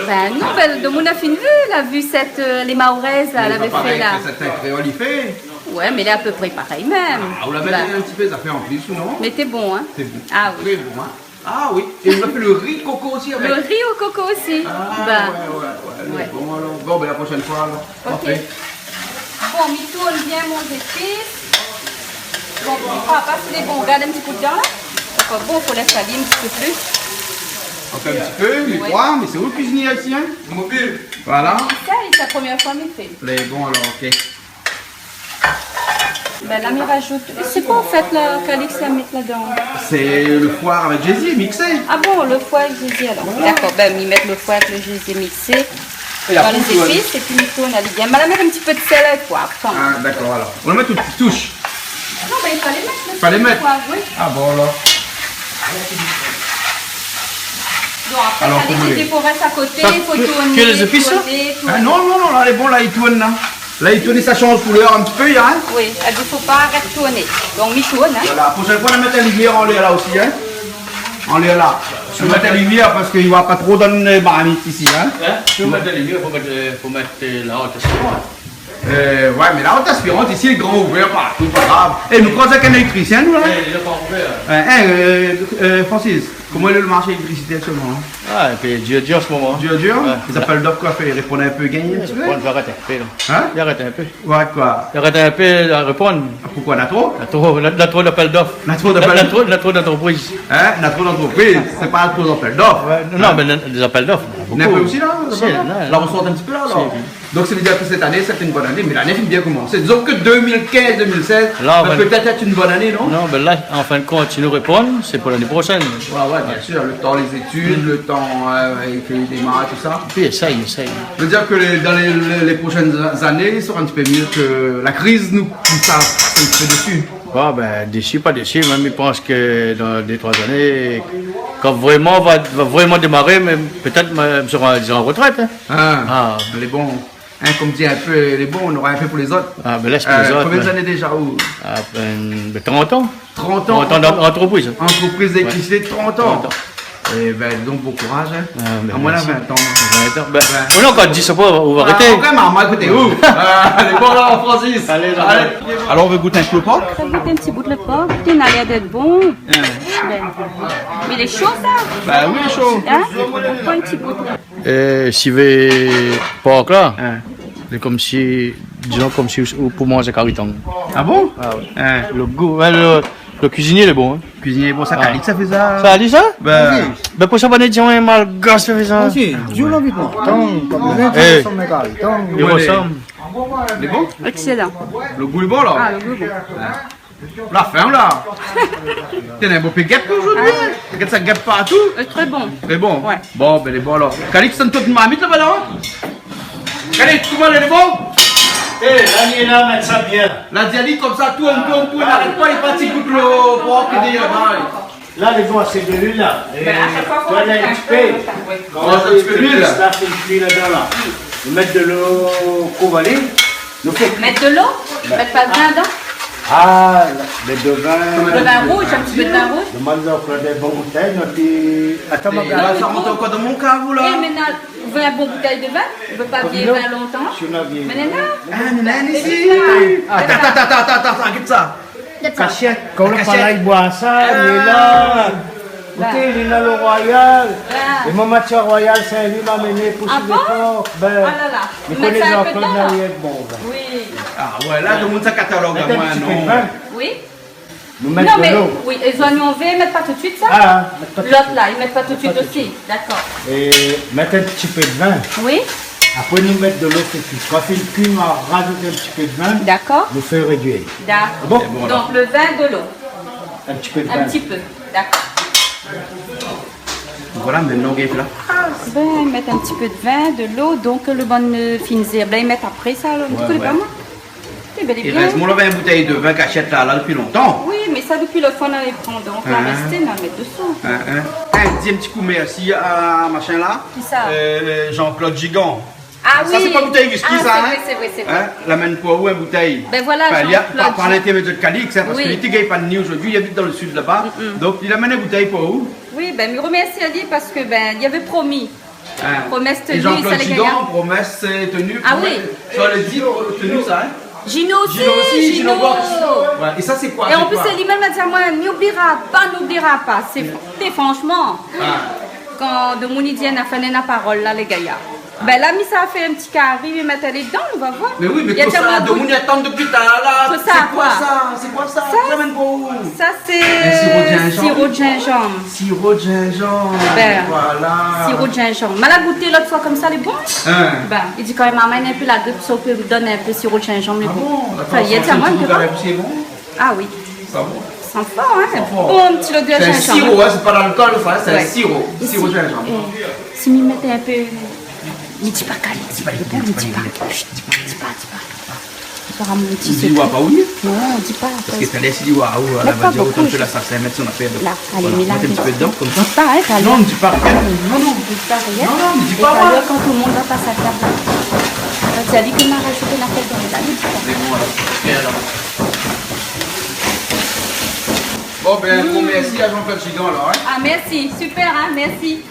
Ben non, ben, domoun la fine vi, la vi sèt, euh, lé Maorèz la, lavé fé la. Mé pa parèy ke sèrtin kréol i fé. Ouais, mé lé apépré parèy mèm. Ah, ou la mèt in ti pé zafèr an plis, ou non ? Mé té bon, hein. Té bon. Ah oui. Tré bon, hein. Ah oui. É ou la fé lo ri koko osi avèk. Lo ri o koko osi. Ah, ouais, ouais, ouais. Lé bon, alor. Bon, ben, la proshèn foi, alor. Ok. Parfé. Bon, mi tourn bien mon zépis. Bon, mi kroi pa si lé bon. Gard in ti kou dedan, la. Dakor, bon, fo lès ali in ti pé plis. Ankor in ti pé, mi kroi, mé sé ou lo kuizinié isi, hein ? Voilà. Sa, sé la promièr foi mi fé. Lé bon, alor, ok. Ben, la, mi razout. Sé koi, an fèt, la, Calix la mèt ladan ? Sé lo foi avèk zézi miksé. Ah bon, lo foi avèk zézi, alor. Voilà. Dakor, ben, mi mèt lo foi avèk lo zézi miksé. É apré, ou tourn. Dann lé zépis, épi mi tourn ali bien. Ma la mèt in ti pé d'sèl é poiv, kan mèm. Ah, dakor, alor. Ou la mèt tout, tout. Non, ben, i falé mèt lo sèl é poiv, oui. Falé mèt. Ah bon, alor. Bon, apré, alor, koman i fo tourné, tourné. Sa, i fo ke lé zépis, sa ? Ah, non, non, non, la, lé bon, la, i tourn, la. La, i tourn, sa i sanz koulèr in ti pé, hein ? Oui, é i fo pa arèt tourné. Donk, mi tourn, hein. Voilà, proshèn foi, nou mèt la limièr anlèr la osi, hein. Anlèr la. Nou mèt la limièr parské i voi pa tro dann marmit isi, hein. Hein ? Si ou mèt la limièr, fo mèt, euh, fo mèt, euh, la ot aspirant, hein. Euh, ouais, mé la ot aspirant isi, lé gran ouvèr partou, pa grav. É, nou kroi ke néna éléktrisien, nou, la. Eh, lé pa ouvèr. Hein, hein, euh, euh, Francis, koman lé lo marshé léléktrisité aktièlman, hein ? Ah, épi dir, dir an se moman. Dir, dir ? Ouais. Lé zapèl d'of, koi, fé réponn in pé, gingn in ti pé ? Ouais, réponn, arèt in pé, la. Hein ? Arèt in pé. Ouais, koi ? Arèt in pé, la, réponn. Ah, poukoi, na tro ? Na tro, na, na tro d'apèl d'of. Na tro d'apèl d'of. Na, na tro, na tro d'antrepriz. Hein ? Na tro d'antrepriz, sé pa tro d'apèl d'of. Ouais, non, non, mé lé, lé zapèl d'of, na bonpé. Néna in pé osi, la, lé zapèl d'of ? Si, la. La, ou sort in ti pé, la, alor. Si. Donk, sa i vé dir ke sèt ané, sé in bone ané, mé lané la fine bien komansé. Dizon ke deux mille quinze, deux mille seize va pétèt èt in bone ané, non ? Non, ben la, an fin de kont, si nou réponn, sé pou lané proshèn. Ouais, ouais, bien sir, lo tan lé zétid, lo tan, euh, é ke i démar, tousa. Épi, éséy, éséy. Vé dir ke lé, dann lé, lé, lé proshèn zané, sra in ti pé myé ke la kriz nou, nou sa pas in ti pé dési. Bon, ben, dési, pa dési, mé mi pans ke dann dé, troi zané, kan vréman va, va vréman démaré, mé pétèt, mé, mi sra déza an retrèt, hein. Ah, lé bon. Hein, konm di in pé, lé bon, nou nora in pé pou lézot. Ah, ben, lès pou lézot, konbien d'ané déza, ou ? Ah, ben, ben, trant an. Trant an. Trant an d'an-, antrepriz. Antrepriz d'éléktricité, trant an. Trant an. Eh ben, donk, bon kouraz, hein. Ah, ben, mèrsi. Amoin, la vin tan. Vin tan. Ben, ou la ankor dis an pé, ou va arété. Ah, ankor, mé, mé, ékout, ou. Ah, lé bon, la, Francis. Alé, alé. Alor, ou vé gout in ti bout lo por ? Sa gout in ti bout lo por. Té na lèr d'èt bon. Hein. Ben, mé lé sho, sa. Ben oui, lé sho. Hein ? Pran in ti bout. É, si vé por la, hein, lé konmsi, dizon, konmsi ou, ou pou manz kari tang. Ah bon ? Ah ouais. Hein. Lo gou, ouais, lo, lo kuizinié lé bon, hein. Kuizinié lé bon, sa, ah. Calix la fé sa. Sa, li, sa ? Ben, oui. Ben, pou sa, bann, dizon, in malgash la fé sa. Ah, si, di ou lanvi, moin. Tang, konm, eh, son mèg kari tang. I rosanm. Lé bon ? Excellent. Lo gou lé bon, la ? Ah, lo gou lé bon. Hein. La fin, la. Té na in bo pé gèp zordi, hein ? Gèt sa, gèp partou. Euh, très bon. Très bon. Ouais. Bon, ben, lé bon, alor. Calix, sa, tout marmit laba, la, hein ? Calix, koman, lé bon ? Eh, la, li lé la, mèt sa bien. La di ali konmsa, tourn, tourn, tourn, arèt pa, li fatiz tout lo por ke dé laba. La, lé bon, asé de luil, la. Ben, a shak foi, fo razout in ti pé. Oui. Kan ou razout in ti pé luil, la, fine kui ladan, la. Ou mèt dolo, kouv ali. Mèt dolo ? Mèt pa d'vin dedan ? Ah, le, le vin. Le vin rouge, un petit peu de vin rouge. Demann Jean-Claude in bon boutèy, non, pi, atann, ma... É la, sa i rant ankor dan mon kav, la. Eh, mé non, ou vé in bon boutèy de vin, ou vé pa vié vin lontan. Mé non. Ah, mé non, isi. Atann, atann, atann, atann, gèt sa. Kashèt, kan ou la pa la, i boir sa, li lé la. Koté, li lé la, lo Royal. É mon matièr Royal, sé li la amené pou... Ah bon ? Ben, ah la la. Ou mèt sa in pé dedan, la ? Bon, ben. Oui. Ah ouais, la, tout le monde sa katalog, mèt in ti pé de vin. Oui. Nou mèt de lo. Non, mé oui, é zoignon vèr, i mèt pa tout suit sa ? Ah, mèt pa tout suit. Lot la, i mèt pa tout suit osi. Mèt pa tout suit. Dakor. É mèt in ti pé de vin. Oui. Apré, nou mèt de lo, sé kui. Kan fine kui, nou razout in ti pé de vin. Dakor. Nou fé rédui. Dakor. Bon. Donk, le vin, de lo. In ti pé de vin. In ti pé. Dakor. Voilà, mintnan, gèt la. Ben, mèt in ti pé de vin, de lo, donk le bann, euh, fine zèrb la, i mèt apré sa, la, nou koné pa, moin. Sé bèl é bien. I rès, moin la, in boutèy de vin kashèt la, la, dopi lontan. Oui, mé sa, dopi lot foi, nou la pran, donk la rèsté, nou la mèt desou. Hein, hein. Eh, di in ti kou mèrsi a machin la. Kisa ? Euh, Jean-Claude Gigant. Ah oui. Sa, sé pa boutèy whisky, sa, hein ? Ah, sé vré, sé vré, sé vré. Hein ? La amenn pou ou in boutèy. Ben voilà, Jean-Claude Gigant. Enfin, li la, par, par l'intermédiaire de Calix, hein, parce que li té gingn pa ni ojourdui, li abit dan le sud laba. Mm, mm. Donk, li la amenn in boutèy pou ou. Oui, ben, mi remèrsi ali parske, ben, li lavé promi. Hein. Promès tenue, sa lé gingnan. Et Jean-Claude Gigant, promesse, euh, tenue, promesse. Ah oui. Sa lé di, euh, tenue, sa, hein ? Gino osi, Gino osi, Gino. Gino Box. Ouais, é sa, sé koi, sé koi ? É an plis, sé li mèm la di amoin, mi oubliera pa, mi oubliera pa. Sé, sé franchement. Ah. Kan demoun i di, na fé na parol la, lé gayar. Ben la, mi sa fé in ti kari, mi mèt ali dedan, nou va voir. Mé oui, mé kosa, demoun i atann dopi talèr la. Kosa, sé koi sa ? Sé koi sa ? Sa, sa, sé siro de zinzanm. Siro de zinzanm. Siro de zinzanm. Ben, voilà. Siro de zinzanm. Ma la gouté lot foi konmsa, lé bon. Hein. Ben, i di kan mèm, momon néna in pé la grip, sa ou pé donn in pé siro de zinzanm, lé bon. Ah bon ? Dakor. Sa i èd, sa, moin, in pé. Ah oui. Sa bon ? San for, hein ? San for. Bon, ti lodèr zinzanm. Sé in siro, hein, sé pa lalkol, sa, sé in siro. Ouais. Siro zinzanm. É si mi mèt in pé, mi di pa Calix, mi di pa, mi di pa. Chut, di pa, di pa, di pa. Di pa mon ti sekré. Ou di pa, oui ? Non, di pa. Parske talèr, si li oi, ah, ou la va dir, otan ke lasasin i mèt son afèr dedan. Mèt pa bokou. La, alé, voilà, mé la, mèt in ti pé dedan, konmsa. Di pa, hein, talèr. Non, di pa rien. Non, non. Di pa rien. Non, non, di pa, talèr, kan tout le moun va pas a tab la, kan i di ke ma rajout in afèr dedan, la, mi di pa. Mé bon, alor. Ok, alor. Bon, ben, bon, mèrsi a Jean-Claude Gigant, alor, hein. Ah, mèrsi. Super, hein, mèrsi.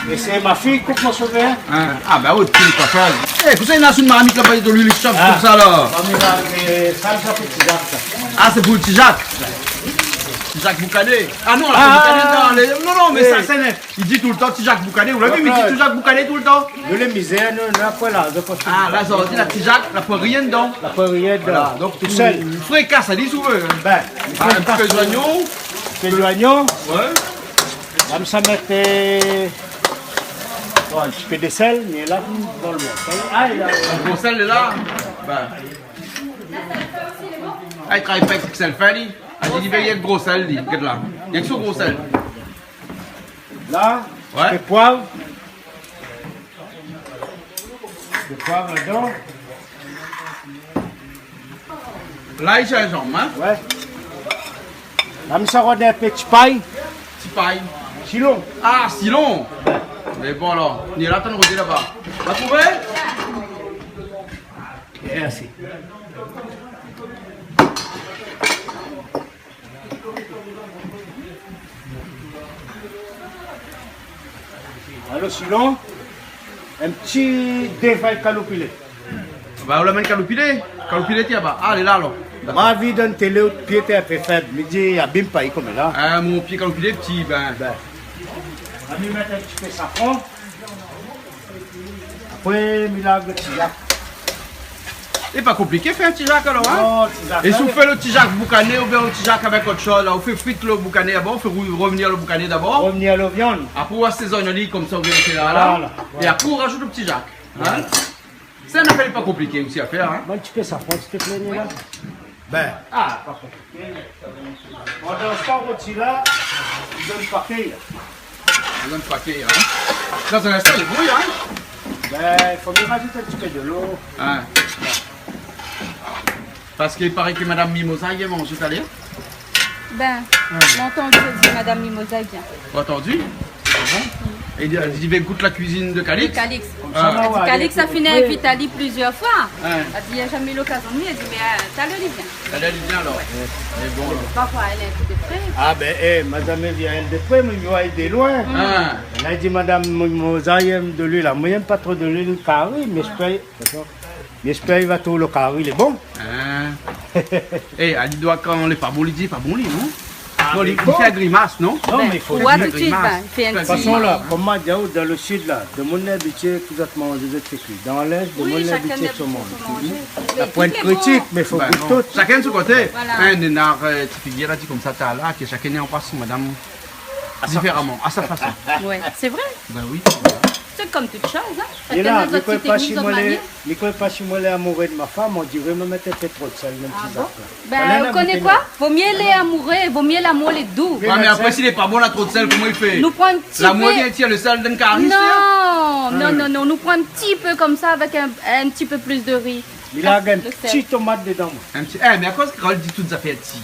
É sé ma fiy i koup mon sové, hein. Hein. Ah, ben, oui, ti pa faz. Eh, kosa néna sou marmit laba, de luil i shof konmsa, la ? Ah, mé la, euh, sa, sa fé ti Jak, sa. Ah, sé pou ti Jak ? Ti Jak boukané. Ah non, la, boukané, non, lé, non, non, mé sa, sé nèt. I di toultan ti Jak boukané. Ou la vi, mi di ti Jak boukané toultan. Nou, lé mizèr, nou, nou la poin la, nou la poin... Ah, la, sa i di la ti Jak, la poin rien dedan. La poin rien dedan. Voilà, donk, tousèl. Ou frékas ali, si ou vé. Ben, ah, in ti pé zoignon. In pé zoignon. Ouais. La, mi sa mèt, euh, bon, in ti pé de sèl, mé la, dan le mond. Ah, la. Le gro sèl lé la. Ben. Ah, i travay pa èk sèl fin, li. Ah, li, li vé èk gro sèl, li. Gèt la. Èk son gro sèl. La, ouais, in pé poiv. In pé poiv ladan. Lay, zinzanm, hein ? Ouais. La, mi sa rod in pé ti pay. Ti pay. Silon. Ah, silon. Mé bon, alor, ni la, tann rod laba. La trouvé ? Mèrsi. Alor, sinon, in ti défay kaloupilé. Ba, ou la amenn kaloupilé ? Kaloupilé, tiens, ba. Ah, lé la, alor. Ma vi dan télé, out pié té in pé fèb. Mi di, abim pa, i koné la. Ah, mon pié kaloupilé, ti, ben. Ben. Ami, mèt in ti pé safran. Apré, mi larg lo ti Jak. Lé pa konpliké fé in ti Jak alor, hein ? Non, ti Jak, é si ou fé lo ti Jak boukané oubien lo ti Jak avèk ot shoz, la, ou fé frit lo boukané dabor, ou fé rou-, revenir lo boukané dabor. Revenir lo viann. Apré, ou asézone ali konmsa, ou vien fé la, la. Voilà. É apré, ou rajout lo ti Jak. Hein ? Voilà. Sé in afèr lé pa konpliké osi a fèr, hein ? Bon, ti pé safran, ti pé plin la. Ben. Ah, pa konpliké. Pandan stan, roti la, i donn pa kèr. I donn pa kèr, hein. Sa, sa rès, lé bon, hein. Ben, fo mi rajout in ti pé dolo. Hein. Parske i paré ke Madam Mimosa i vien manzé talèr. Ben, ouais, ma antann dir Madam Mimosa i vien. Ou la antann ? Ah bon ? É li la di, li vé gout la kuizine de Calix. De Calix. Ah. Li la di, Calix la fine invit ali plizièr foi. Hein. La di, li la zamé u lokazion de vni, li la di, mé, euh, talèr li vien. Talèr li vien alor. Ouais. Mé bon, alor. Parfoi èl lé in pé de pré. Ah ben, eh, madam èl vien de pré, mé mi voi de loin. Hein. Èl la di, madam, mi, mi, mi yèm de luil la. Moin mi yèm pa tro de luil kari, mé mi pé, mi pé i va trouv lo kari lé bon. Hein. Eh, ali doi, kan lé pa bon, li di pa bon, li, non ? Ah, non, li, li fé grimas, non ? Non, mé fo dir. Ou oi tout suit, grimas. Ben, li fé in ti... De tout fason la, konm ma di aou, dan le sid la, demoun lé abitié ke zot i manz, zot i fé kui. Dan lès, demoun lé abitié ke manz. Oui, shakinn lé abitié ke manz. La poin de kritik, mé fo gout tout. Ben non. Shakinn son koté. Voilà. Hein, néna, euh, Ti Figir la di konmsa talèr, ke shakinn i anpras son madam diféraman, à sa façon. Ouais, c'est vrai. Ben oui, voilà. C'est comme toute chose, hein. É la, shakinn na zot ti téknik, zot manièr. Mi koné pa si moin lé amouré de ma fam, on diré mi mèt in pé tro de sèl dan ti zak la. Ah bon ? Ben, ou koné koi ? Vo mié lé amouré, vo mié lamour lé dou. Ouais, mé apré, si lé pa bon, la tro de sèl, koman i fé ? Nou pran in ti pé. Lamour i vien tir le sèl dan kari, sé ? Non, non, non, non, nou pran in ti pé konmsa avèk in, in ti pé plis de ri. Li la gingn in ti tomat dedan, moin. In ti, eh, mé akoz kan li di tout zafèr ti ?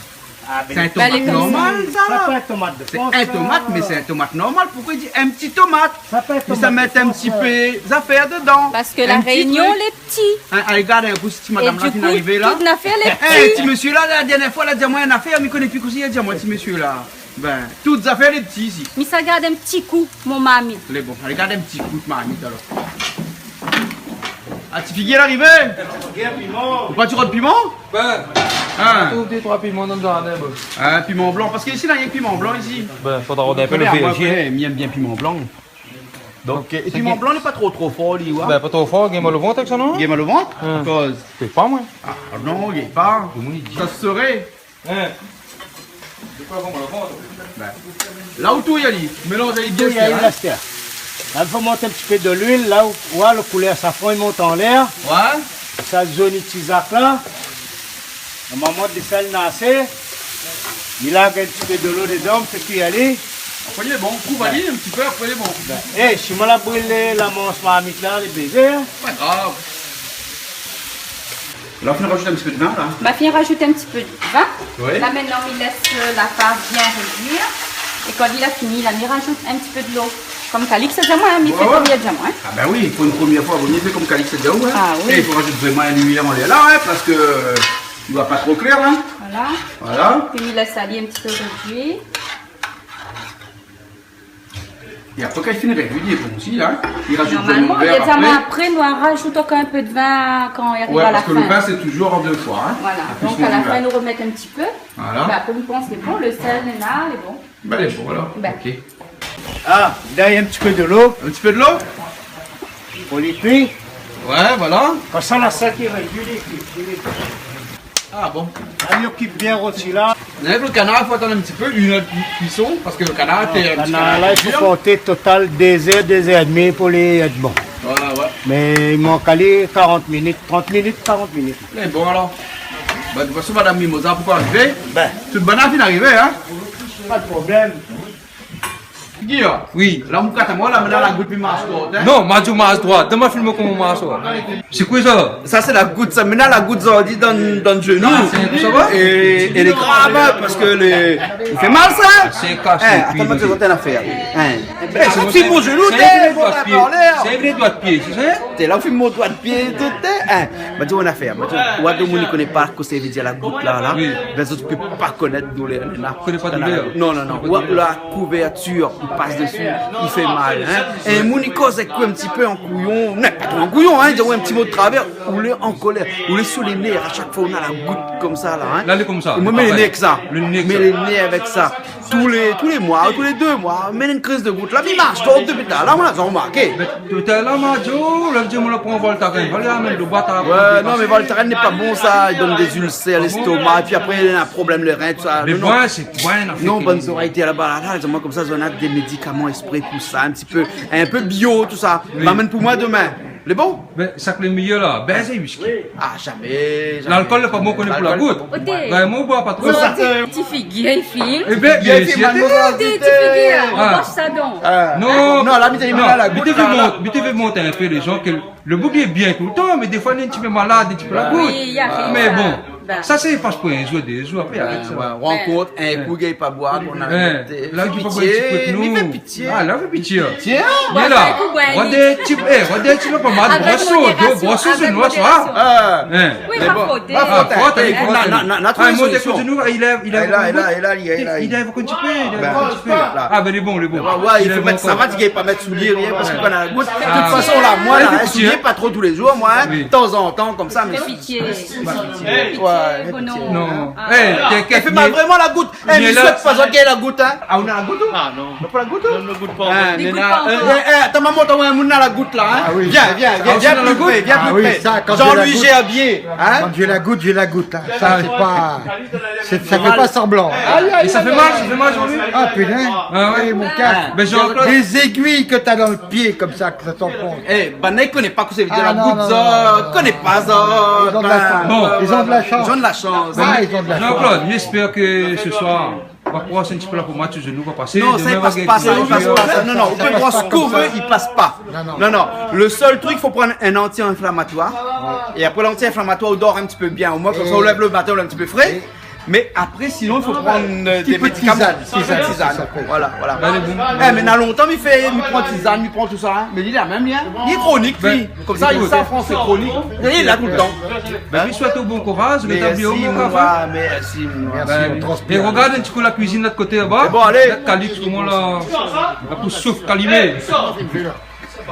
Ah, ben, sé in tomat normal, sa. Sa pa in tomat de Frans, sa. Sé in tomat, mé sé in tomat normal. Poukosa i di in ti tomat ? Sa pa in tomat de Frans, sa. Li sa mèt in ti pé zafèr dedan. Parske La Rényon lé pti. Hein, alé gard in kou si ti madam la fine arivé la. É di kou, tout zafèr lé pti. Eh, ti mésyé la, la dèrnièr foi, la di amoin in afèr, mi koné pi kosa li la di amoin, ti mésyé la. Ben, tout zafèr lé pti isi. Mi sa gard in ti kou mon marmit. Lé bon, alé gard in ti kou out marmit alor. Ah, Ti Figir la arivé ? Gèr piman. Ou pa ti rod piman ? Ben, hein. Trouv dé troi piman dan zardin, bon. Hein, piman blan, parske isi na rienk piman blan isi. Ben, fodra rod in pé le vèrzié. Ou koné, moin, mi yèm bien piman blan. Donk, é piman blan lé pa tro, tro for, li, ouais. Ben, pa tro for, gingn mal o vant avèk sa, non ? Gingn mal o vant ? Hein. Akoz ? Sé pa moin. Ah non, gingn pa. Sa sé vré. Hein ? De koi, koman la vant ? Ben, la ou touy ali, mélanz ali bien, hein. Touy ali, astèr. La, fo mont in ti pé de luil, la ou, ou oi, lo koulèr safran i mont anlèr. Ouais. Sa zoni ti zak la. Normalman, de sèl na asé. Mi larg in ti pé de lo dedan, mi fé kui ali. Apré lé bon, kouv ali in ti pé, apré lé bon. Ben, eh, si moin la bril la mansh marmit la, lé blézé, hein. Pa grav. La, ou fine rajout in ti pé de vin, la. Ma fine rajout in ti pé de vin. Oui. La, mintnan, mi lès, euh, la far bien réduir. É kan li la fini, la, mi rajout in ti pé de lo. Konm Calix la di amoin, hein, mi fé konm li la di amoin, hein. Ah ben oui, pou in promièr foi, vo mié fé konm Calix la di aou, hein. Ah oui. É i fo rajout vréman in luil anlèr la, hein, parske, euh, i voi pa tro klèr, hein. Voilà. Voilà. Pi mi lès ali in ti pé rédui. É apré, kan li fini rédui, lé bon osi, hein. Li rajout vréman lo vèr apré. Normalman, li la di amoin apré, nou rajout ankor in pé de vin kan i ariv a la fin. Ouais, parske lo vin, sé touzour an dé foi, hein. Voilà. Donk, a la fin, nou romèt in ti pé. Voilà. Ben, apré, nou pans lé bon, lo sèl, lé la, lé bon. Ben, lé bon, alor. Ben. Ok. Ah, la, in ti pé de lo. In ti pé de lo ? Pou li kui. Ouais, voilà. Konmsa, la sèl ki rédui, li kui. Ah bon ? La, li okip bien roti la. Avèk lo kanar, fo atann in ti pé, inn èr de kuison, parske lo kanar, ah, té in ti kanar la, i fo konté total dé zèr, dé zèr édmi pou li èt bon. Ouais, ouais. Mé i mank ali karant minit, trant minit, karant minit. Lé bon, alor. Ben, de tout fason, madam Mimoza, pankor arivé ? Ben. Tout bann la fine arivé, hein ? Pa de problèm. Guy, hein ? Oui. La, mon kat, moin, la, mi na la gout, mi marsh droit, hein ? Non, ma di ou marsh droit. Donn amoin film koman ou marsh droit. Sé koi sa ? Sa sé la gout sa. Mintnan la gout sa, i di dan, dan lo zénou. Ah, sé, sa va ? É, é lé grav, hein, parske lé, i fé mal sa. Sé kasé. Hein, atann, ma di aou in afèr. Hein. Eh, sé ti mon zénou, té, mon doi d'pié. Sé vré, doi d'pié, tu sais ? Té la, ou fé mon doi d'pié, tout, té, hein. Ma di aou in afèr, ma di aou, oua, demoun i koné pa kosa i vé dir la gout la, la. Oui. Ben, zot i pé pa konèt doulèr, la. Koné pa doulèr. Non, non, non. Koné pa doulèr. Oua, la kouvèrtir, i pas dési, i fé mal, hein. É moun i koz èk ou in ti pé an kouyon, non, pa tro an kouyon, hein, i di aou in ti mo de travèr, ou lé an kolèr, ou lé sou lé nèr, a shak foi ou na la gout konmsa la, hein. La, lé konmsa. É moin, mé lé nèr èk sa. Lé nèr èk sa. Mé lé nèr avèk sa. Tou lé, tou lé moi, tou lé dé moi, mi na in kriz de gout. La, mi marsh droit dopi talèr la, moin la, zot la romarké. Mé talèr la, ma di aou, la, di aou, moin la pran Voltaren. Voilà, mèm lo bwat a... Ouais, non, mé Voltaren lé pa bon, sa. I donn dé zilsèr, lèstoma, épi apré, na problèm lo rin, tousa. Mé non, non. Mé bon, sé, ouais, non, sé... Non, bann zorèy té laba la, la, moin konmsa, zot na dé médikaman ésprè pou sa, in ti pé, in pé bio, tousa. Oui. Amenn pou moin domin. Lé bon ? Ben, sak lé méyèr la, bèz é whisky. Ah, zamé, zamé. Lalkol lé pa bon, koné, pou la gout. Lalkol lé pa bon. Oté. Ben, moin, mi boi pa tro. Oté, Ti Figir, i fim. Eh ben, bien sir. Oté, Ti Figir, ah, ou boi sa donk. Ah. Non, non, la, mi té, non, la, mi té vé mont-, mi té vé montr in pé lé zan ke lo boug lé bien toultan, mé défoi li lé in ti pé malad, in ti pé la gout. Oui, i ariv sa. Mé bon. Sa sé pas pou in zour, dé zour, apré arèt sa. Rankont, in kou gingn pa boir, ou arèt. La ki pa boir in ti pé, nou. Fé pitié. Ah, la fé pitié. Tiens. Li lé la. Rod in ti pé, rod in ti pé, pa mal. Avèk modérasion, avèk modérasion. Oui, pa fot. Ah, fot, alé, fot. Na, na, na trouvé in solisyon. Li lé, li lé, li lé. Li lé avèk in ti pé, li lé avèk in ti pé. Ah, bin, lé bon, lé bon. Ouais, i fo mèt savat, i gingn pa mèt soulié, rien, parske kan na la gout. De tout fason, la, moin, la, in soulié, pa tro tou lé zour, moin, in, tanzantan, konmsa, mé Pitié. Pitié, bonom. Non. Eh, i fé mal vréman la gout. Eh, mé mi la, souèt pa zot i gingn la gout, in. Ah, ou na la gout, ou ? Ah, non. Ou na pa la gout, ou ? Non, mi gout pa ankor. Ah, mi gout pa ankor. Eh, eh, atann, momon, atann, ouais, moun na la gout, la, in. Ah oui. Vien, vien, vien, vien pli pré, vien pli pré. Ah oui, sa, kan mi la gout, Jean-Louis Gerbier, in. Kan mi la gout, mi la gout, in. Sa, sé pa, sé, sa fé pa sanblan. Aïe, aïe, aïe, aïe. É sa fé mal, sa fé mal, Jean-Louis ? Ah, putain. Ah ouais. Eh, mon gars. Ah. Mé Jean-Claude. Les aiguilles que t'as dans le pied, konmsa, sa t'enfonce. Eh, banna i koné pa kosa i vé dir la gout, zot. Ah, non, non, non. Koné pa, zot. Ils ont de la chance. Bon. Ils ont de la chance. Ah, ils ont de la chance. Jean-Claude, mi éspèr ke se soir, ou va bros in ti pé la pomad su zenou, va pasé. Non, sa i pas pa, sa i pas pa, sa. Non, non, ou pé bros sak ou vé, i pas pa. Non, non. Non, non. Le sèl trik, fo pran in anti-inflamatoir. Ouais. É apré l'anti-inflamatoir, ou dor in ti pé bien. Omoin, konmsa, ou lèv le matin, ou lé in ti pé fré. Mé apré, sinon, i fo pran, euh, dé médikaman. Ti pé tizane, tizane, tizane. Voilà, voilà. Bin, lé bon. Eh, mé na lontan, mi fé, mi pran tizane, mi pran tousa, in. Mé li la mèm, li, in. Li lé kronik, li. Konmsa, li sa, fransé, kronik. Li lé la toultan. Bin, mi souèt aou bon kouraz, rétabli aou, mon gars. Mèrsi, mon gars. Mèrsi, on transpire. É rogard in ti kou la kuizine, lot koté, laba. Sé bon, alé. La Calix, koman la, la pou souf kalimé.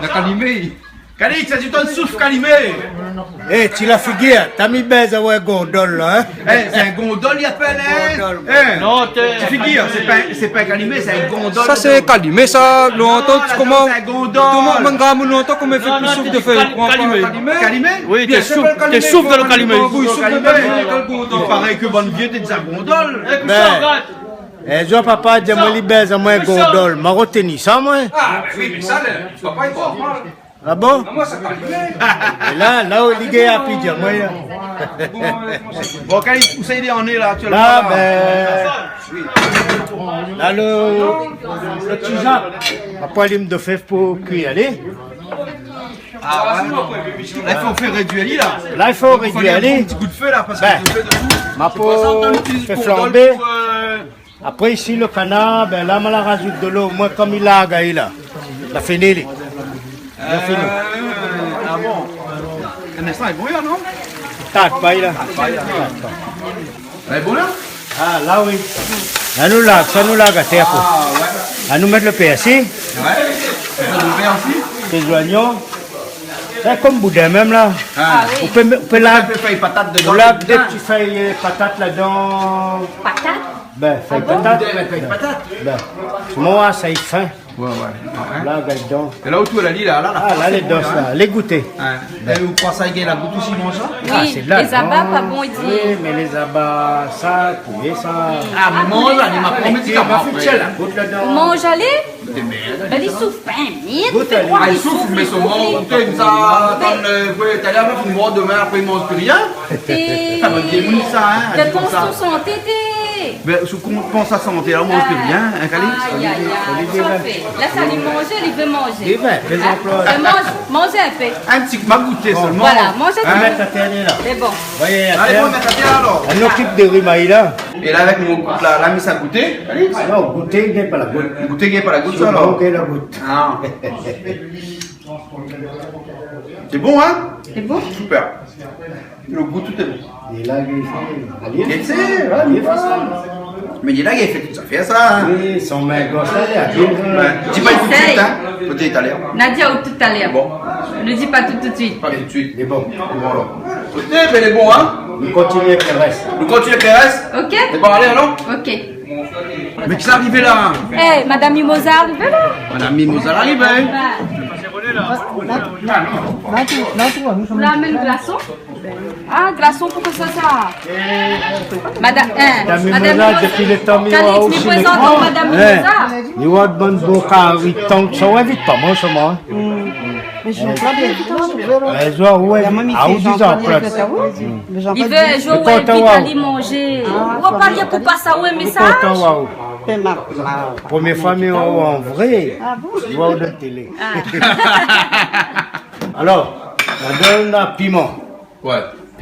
La kalimé. Calix, sa di tonn souf kalimé. Eh, ti la figir, ta mi bèz aou in gondol la, in ? Eh, sé in gondol, i apèl, in ? Gondol. Eh, non, ti figir, sé pa, sé pa kalimé, sé in gondol. Sa sé kalimé, sa, lontan, koman, sé in gondol. Koman, mon gars, lontan, koman i fé pou souf de fèy ? Kalimé. Kalimé ? Oui, té souf, té souf dan le kalimé. Ou souf dan le kalimé, kèl gondol ? I paré ke bann vié té di sa gondol. Bin, in zour, papa di amoin li bèz amoin in gondol. Ma rotni sa, moin. Ah, bin oui, mé sa, le papa, i konpran. Ah bon ? Ah, moin, sa pa rivé. É la, la, ou lé gayar, pi di amoin, in. Bon, kan i, ousa i lé, on est là actuellement, la, là. Bin, la, le, le ti Jacques, apré, li mèt do fé pou kui, alé. Ah ouais. La, i fo fé rédui ali, la. La, i fo rédui ali. I fo fé in bon ti kou d'fé, la, parske le fé dosou. Bin, ma pou fé flanbé. Sé pou sa ou itiliz pou, euh, Apré, isi, le kanar, bin la, ma la razout dolo. Moin, konm li la gingn la. La fini, li. La fini. Euh, ah bon ? In instan, lé bon, non ? Tard pa, la. Lé bon, la ? Ah, la, oui. La, nou la, sa nou la gaté apré. Ah, ouais. La, nou mèt le pèrsi. Ouais. Le pèrsi. Lé zoignon. Sé konm boudin mèm, la. Ah. Ou pé, ou pé la, ou pé fé patat dedan, ou la, dé ti fèy, euh, patat ladan. Patat ? Bin, fèy patat. Ah bon ? Bin, fèy patat. Bin, si moin, sa i fin. Ouais, ouais, ouais. La, gard don. É la ou tou la li la, la, la. Ah, la, lé dos, la. Lé gouté. Ouais. É ou kroi sa i gingn la gout osi, manz sa ? Ah, oui, sé la, lé zaba, non ? Pa bon, i di. Oui, mé lé zaba, sa, poulé, sa. Ah, mé manz, li ma promi, di, ma fé la gout ladan. Manz, alé. Bin, li souf pa, mé li fé kroi li souf, li souf, li souf. Ah, li souf, mé soman, ou té sa, atann, euh, ouais, talèr, i fé in mor, domin, apré, i manz pi rien. Té... Sa va bien, oui, sa, in, di konmsa. Pans ton santé, té. Bin, si ou pans la santé, la, ou manz pi rien, in, Calix ? Ay, ay, ay, sa fé. La, sa li manz, li vé manzé. Li vé, lé zanploi. Mé manz, manz in pé. In ti, ma gouté solman. Voilà, manz in pé. Mèt atèr, la. Sé bon. Alé, bon, mèt atèr, alor. Nou okip de ri mayi, la. É la, avèk mon gout la, la, mi sa gouté. Alé. Non, gouté, gingn pa la gout. Gouté, gingn pa la gout, sa, alor. Gouté, gingn la gout. Ah. Lé bon, in ? Lé bon. Super. Le gou, tout lé bon. É la, li fé, alé, li fé sa. Mé li la, li fé tout sa, fé sa, in. Oui, son min gos la, li la bien. Ouais. Di pa tout suit, in. Koté talèr. Na di aou tout talèr. Bon. Ne dis pas tout tout de suite. Pa tout suit. Lé bon. Lé bon, alor. Koté, mé lé bon, in. Nou kontinié avèk le rès. Nou kontinié avèk le rès ? Ok. Lé bon, alé, alor. Ok. Mé kisa la arivé la ? Eh, Madame Mimosa la arivé la. Madame Mimosa la arivé, in ? Ba. Ou la amenn glason ? Ah, glason pou kosa sa ? Madame, eh, Madame Mimosa, Madame Mimosa, dopi le tan mi oi aou si lékran. Calix, mi prézant aou Madame Mimosa. Eh, mi oi bann bon kari tang, sa ou invit pa moin, sa, moin, in. Mé Jean-Claude, mé non, mé non. Bin, Jean, ouais, ah, ou di Jean-Claude. Li vé in zour ou invit ali manzé. Ou pa bien pou pas aou in mésaz. Kontan, waouh. Premié foi mi oi aou an vré. Ah bon ? Mi oi aou dan télé. Ah. Alor, la donn la piman. Ouais.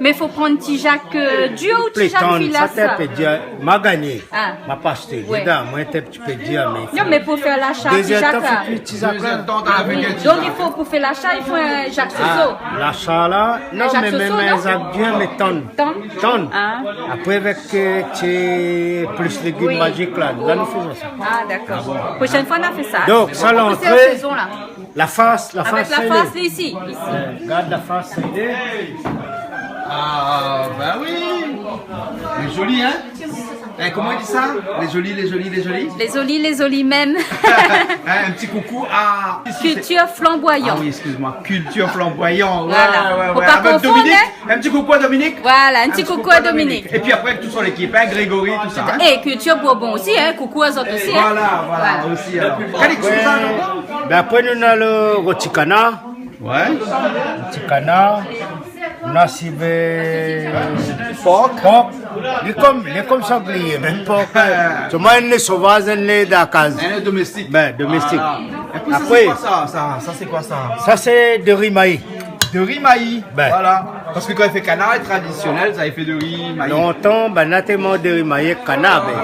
Mé fo pran ti jak, euh, dir ou ti jak filas, sa ? Plétan, sa té pé dir, ma gagné. Ah. Ma pa ashté. Ouais. Gard, moin té ti pé dir, mé non, mé pou fé la shar, ti jak, la. Dé zèr d'tan, fo kui ti jak, la. Dé zèr d'tan, oui. Donk i fo, pou fé la shar, i fo in jak soso. Ah, la shar la, non, mé mèm in jak dir, mé tann. Tann ? Tann. Ah. Apré, avèk, euh, ti plis légim mazik la, la nou fé sa. Ah, dakor. Proshèn foi, nou fé sa. Donk, sa, lantré. An plis, sé an sézon, la. La fars, la fars, avèk la fars, lé isi, isi. Euh, gard la fars, sa i lé. Ah, ben oui. Lé zoli, hein ? Eh, koman i di sa ? Lé zoli, lé zoli, lé zoli. Lé zoli, lé zoli mèm. Hein, in ti koukou à Culture Flamboyant. Ah oui, excuse-moi, Culture Flamboyant. Ouais, ouais, ouais. Voilà. Fo pa konfonn, hein. Avèk Dominique. In ti koukou à Dominique. Voilà, in ti koukou à Dominique. É pi apré, avèk tout son lékip, hein, Grégory, tout sa, hein. É Culture Bourbon osi, hein, koukou azot osi, hein. Voilà, voilà, osi, alor. Calix, kosa ankor ? Ben, apré, nou néna lo roti kanar. Ouais. Roti kanar. Nou néna sivé por. Por. Lé konm, lé konm sanglié, mèm por. Solman, inn lé sovaz, inn lé dan la kaz. Inn lé doméstik. Ben, doméstik. Voilà. É pi sa, sé koi sa ? Sa, sa, sé koi sa ? Sa, sé dori mayi. Dori mayi. Ben. Voilà. Parske kan i fé kanar tradisionèl, sa i fé dori mayi. Lontan, ben, na tèlman dori mayi èk kanar, ben,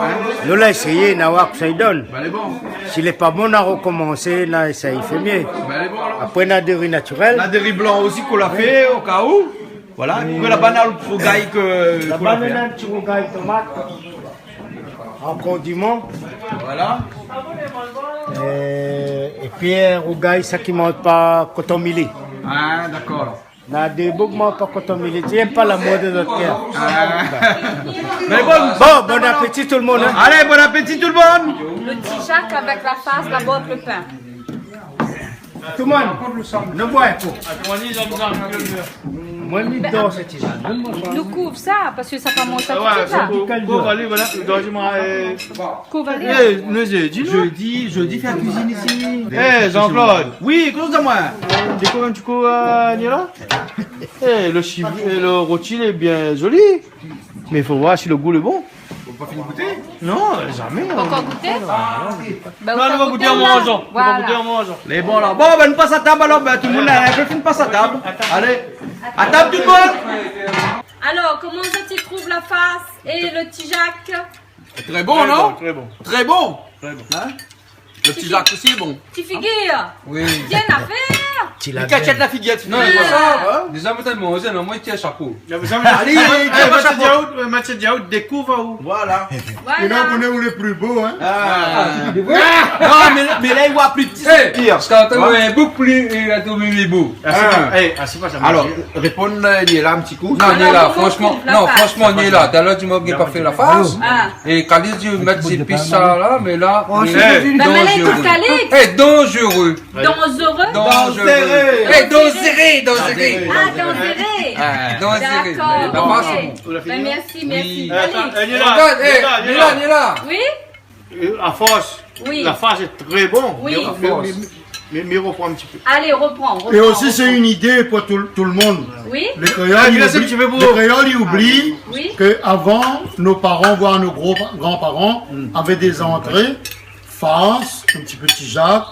nou la éséyé, na oir kosa i donn. Ben, lé bon. Si lé pa bon, na rokomansé, na éséy fé myé. Ben, lé bon, alor. Apré, na dori natirèl. Na dori blan osi k'ou la fé, o ka ou. Voilà. Apré, laba, na lo rougay ke, laba, k'ou la fé, na in ti rougay tomat. An kondiman. Voilà. Euh, é pi, euh, rougay, sak i manz pa koton milé. Ah, dakor. Na dé boug i manz pa koton milé. Ti yèm pa la mod dé zot kèr. Ah. Mé bon. Bon, bon apéti tout le monde, hein. Allez, bon appétit tout le monde. Le ti jak avèk la fars, la bot, le pin. Tout le monde, nou boir in kou. Moin, mi dor sèt ti jak. Nou kouv sa, parske sa pa manz sa tout suit, la. Ah ouais, kouv, kouv, alé, voilà, le deuxième, euh, kouv, alé. Eh, nou, jeudi, non ? Jeudi, jeudi, fé la kuizine isi. Eh, Jean-Claude. Oui, kosa sa, moin ? Dékouv in ti kou, euh, Niela. Eh, le chiv-, eh, le roti, lé bien zoli. Mé fo oir si le gou lé bon. Ou la pa fini gouté ? Non, zamé. Pankor gouté ? Ah, OK. Ben, non, nou va gouté an manzan. Voilà. Nou va gouté an manzan. Lé bon, la. Bon, ben, nou pas a tab, alor, ben, tout le monde, la, nou pas a tab. Allez, à table, tout le monde. Alors, comment ça, tu trouves la farce et le ti jak ? Très bon, non ? Très bon, très bon. Très bon. Très bon. Hein ? Le ti jak osi lé bon. Ti figir. Oui. Bien a fé. Ti la kashèt la figir, ti figir. Non, mé sa, hein ? Déza, moin, moin, moin, moin, ti in shapo. Alé, ti in shapo. Mathieu Diaoud, Mathieu Diaoud, dékouv aou. Voilà. Voilà. É la, koné ou lé pli bo, hein ? Ah. Non, mé, mé la, i voi pli ti, sé pir. Parske kan ou voi in boug pli, i trouv li lé bo. Ah, sé pa, eh, ah, sé pa sa. Alor, réponn, euh, Niela in ti kou. Non, Niela, franchement, non, franchement, Niela, talèr ou di amoin ke la pa fé la farce. Ah. É Calix i di mèt zépis sa la, mé la, franchement, lé danzéré. Eh, danzéré. Danzéré. Danzéré. Eh, danzéré, danzéré. Ah, danzéré. Ah, danzéré. D'accord, OK. La farce, sé bon. Ben, merci, merci. Oui. Allez. Attends, eh, Niela, Niela, Niela. Oui ? Euh, à force, oui, la farce est très bon. Oui. Mais, mais, mais, mais, mais reprends un petit peu. Allez, reprends, reprends, reprends. Et aussi, c'est une idée pour tout, tout le monde. Oui. Les créoles, ah, ils oublient, les créoles, ils oublient que avant, nos parents, voire nos gros, grands-parents avaient des entrées, farce, un petit peu ti jak,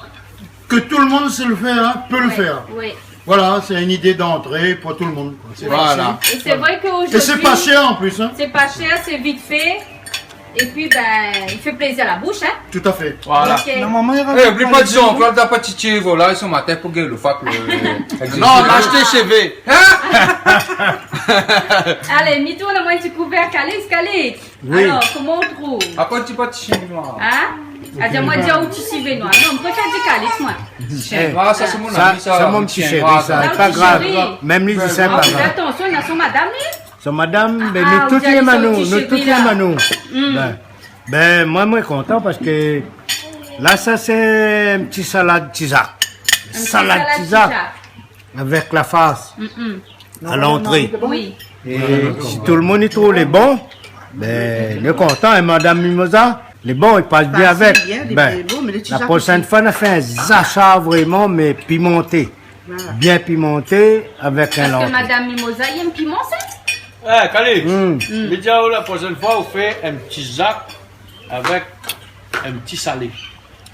que tout le monde sait le faire, hein, peut le faire. Oui, oui. Voilà, c'est une idée d'entrée pour tout le monde, quoi. C'est facile. Voilà. Et c'est vrai qu'aujourd'hui, et c'est pas cher en plus, hein. C'est pas cher, c'est vite fait. Et puis, ben, il fait plaisir à la bouche, hein. Tout à fait. Voilà. OK. Non, maman, eh, oubli pa di Jean-Claude la pa ti tié volay so matin pou gingn lo fak, le, non, la ashté shevé. Hein ? Allez, mi tourn amoin in ti kouvèr, Calix, Calix. Oui. Alors, comment on trouve ? Apré, ti pa ti shinoi. Hein ? Ah, di amoin, di aou ti sivé noir. Non, mi préfèr di Calix, moin. Eh, ah, sa, sé mon ami, sa, sa, mon ti shéri, sa, pa grav. Mèm li di sa, pa grav. Attention, na son madam, li. Son madam, ben, nou tout lé manou, nou tout lé manou. Ben, ben, moin, moin kontan parske la, sa, sé in ti salad ti jak. Salad ti jak. Avèk la farce. Mm, mm. À l'entrée. Oui. É si tout le moun i trouv lé bon, ben, nou lé kontan, hein, madam Mimosa, lé bon, i pas bien avèk. Fasil, hein, lé bon, mé lé ti jak osi. Ben, la proshèn foi, nou fé in zashar vréman, mé pimanté. Voilà. Bien pimanté, avèk in lantré. Parske madam Mimosa i èm piman, sa ? Eh, Calix, mé di aou, la proshèn foi, ou fé in ti jak avèk in ti salé.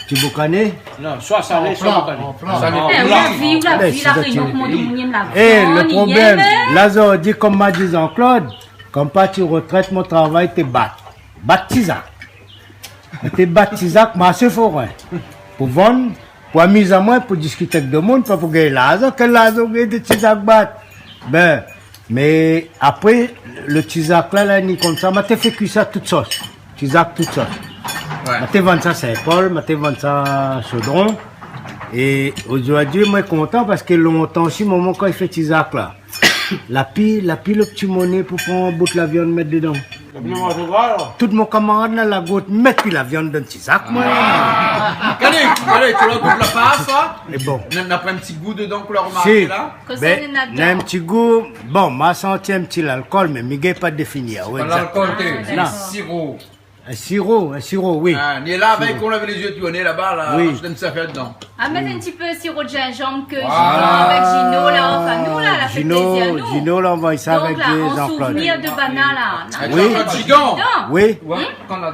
Ti boukané ? Non, soi salé, soi boukané. An pla. Salé. É, ou la vi, ou la vi, La Rényon, koman domoun i yèm la viann, i yèm, é. Eh, le problèm, la, zordi, konm ma di Jean-Claude, kan ma parti rotrèt, mon travay té bat. Bat tizak. Té bat tizak, marsé forin. Pou vann, pou amiz amoin, pou diskit èk domoun, pa pou gingn larzan. Kèl larzan ou gingn de tizak bat ? Bin, mé apré, le tizak la, la ni konmsa, ma té fé kui sa tout sos. Tizak tout sos. Ouais. Ma té vann sa Saint-Paul, ma té vann sa Chaudron. É ozordi, moin kontan parske lontan osi, momon, kan i fé tizak la, la pi, la pi le ti moné pou pran bout la viann mèt dedan. Tout mon kamarad la, la gout, mèt pi la viann dan tizak, moin. Kalé, kalé, ou la gout la pa, sa ? É bon. Na, na pa in ti gou dedan, ou la romarké la ? Si. Kosa néna dedan ? Bin, na in ti gou, bon, ma santi in ti lalkol, mé mi gingn pa définir. Sé pa lalkol, sé in siro. In siro, in siro, oui. Ah, ni la, avèk, siro. Ou lavé lé zié tourné laba la, oui. Rajout in ti zafèr dedan. Ah, mèt in ti pé siro de jinjanm ke Gino, avèk Gino la, anfin nou la, la fé plézir anou. Gino, Gino la anvoy sa avèk Jean-Claude. Donk la, an souvnir de banna la. Oui. Avèk Jean-Claude Gigan. Oui.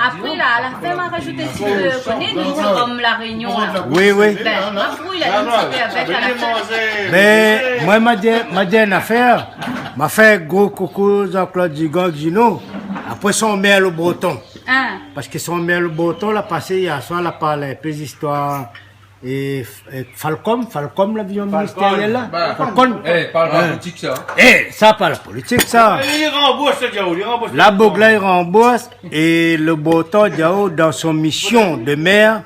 Apré la, a la fin, ma rajout in ti pé, koné, nou di konm La Rényon la. Oui, oui. Bin, ma fouy la, in ti pé avèk a la fin. Mé moin, ma di, ma di in afèr, ma fé gro koukou Jean-Claude Gigan, Gino. Apré, son mèr le Breton. Hein. Parske son mèr le Breton la pasé yèr soir, la parl in pé zistoir. É, é Falcom, Falcom, la viann mistérièl la. Falcon. Falcon. Eh, pa la politik sa. Eh, sa pa la politik sa. Li ranbours, Diaou, li ranbours. La boug la, li ranbours. É le Breton, Diaou, dan son mision de mèr,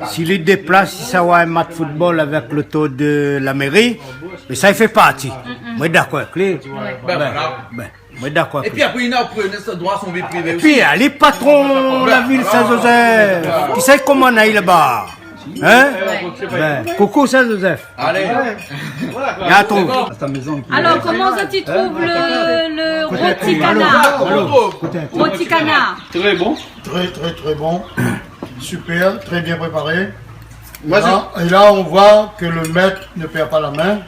si li déplas, si sa va in match football avèk loto de la méri, mé sa i fé parti. Moin dakor avèk li. Ouais. Bin, voilà. Bin, moin dakor avèk li. Épi apré, li na, apré, li na son droi, son vi privé osi. Épi, li lé patron la vil Saint-Joseph. Kisa i komann ali laba ? Hein ? Ouais. Bin, koukou Saint-Joseph. Alé. Voilà. Alor, koman zot i trouv le, le roti kanar ? Roti kanar. Très bon. Très, très, très bon. Super, très bien préparé. Moi, là, et là, on voit que le maître ne perd pas la main.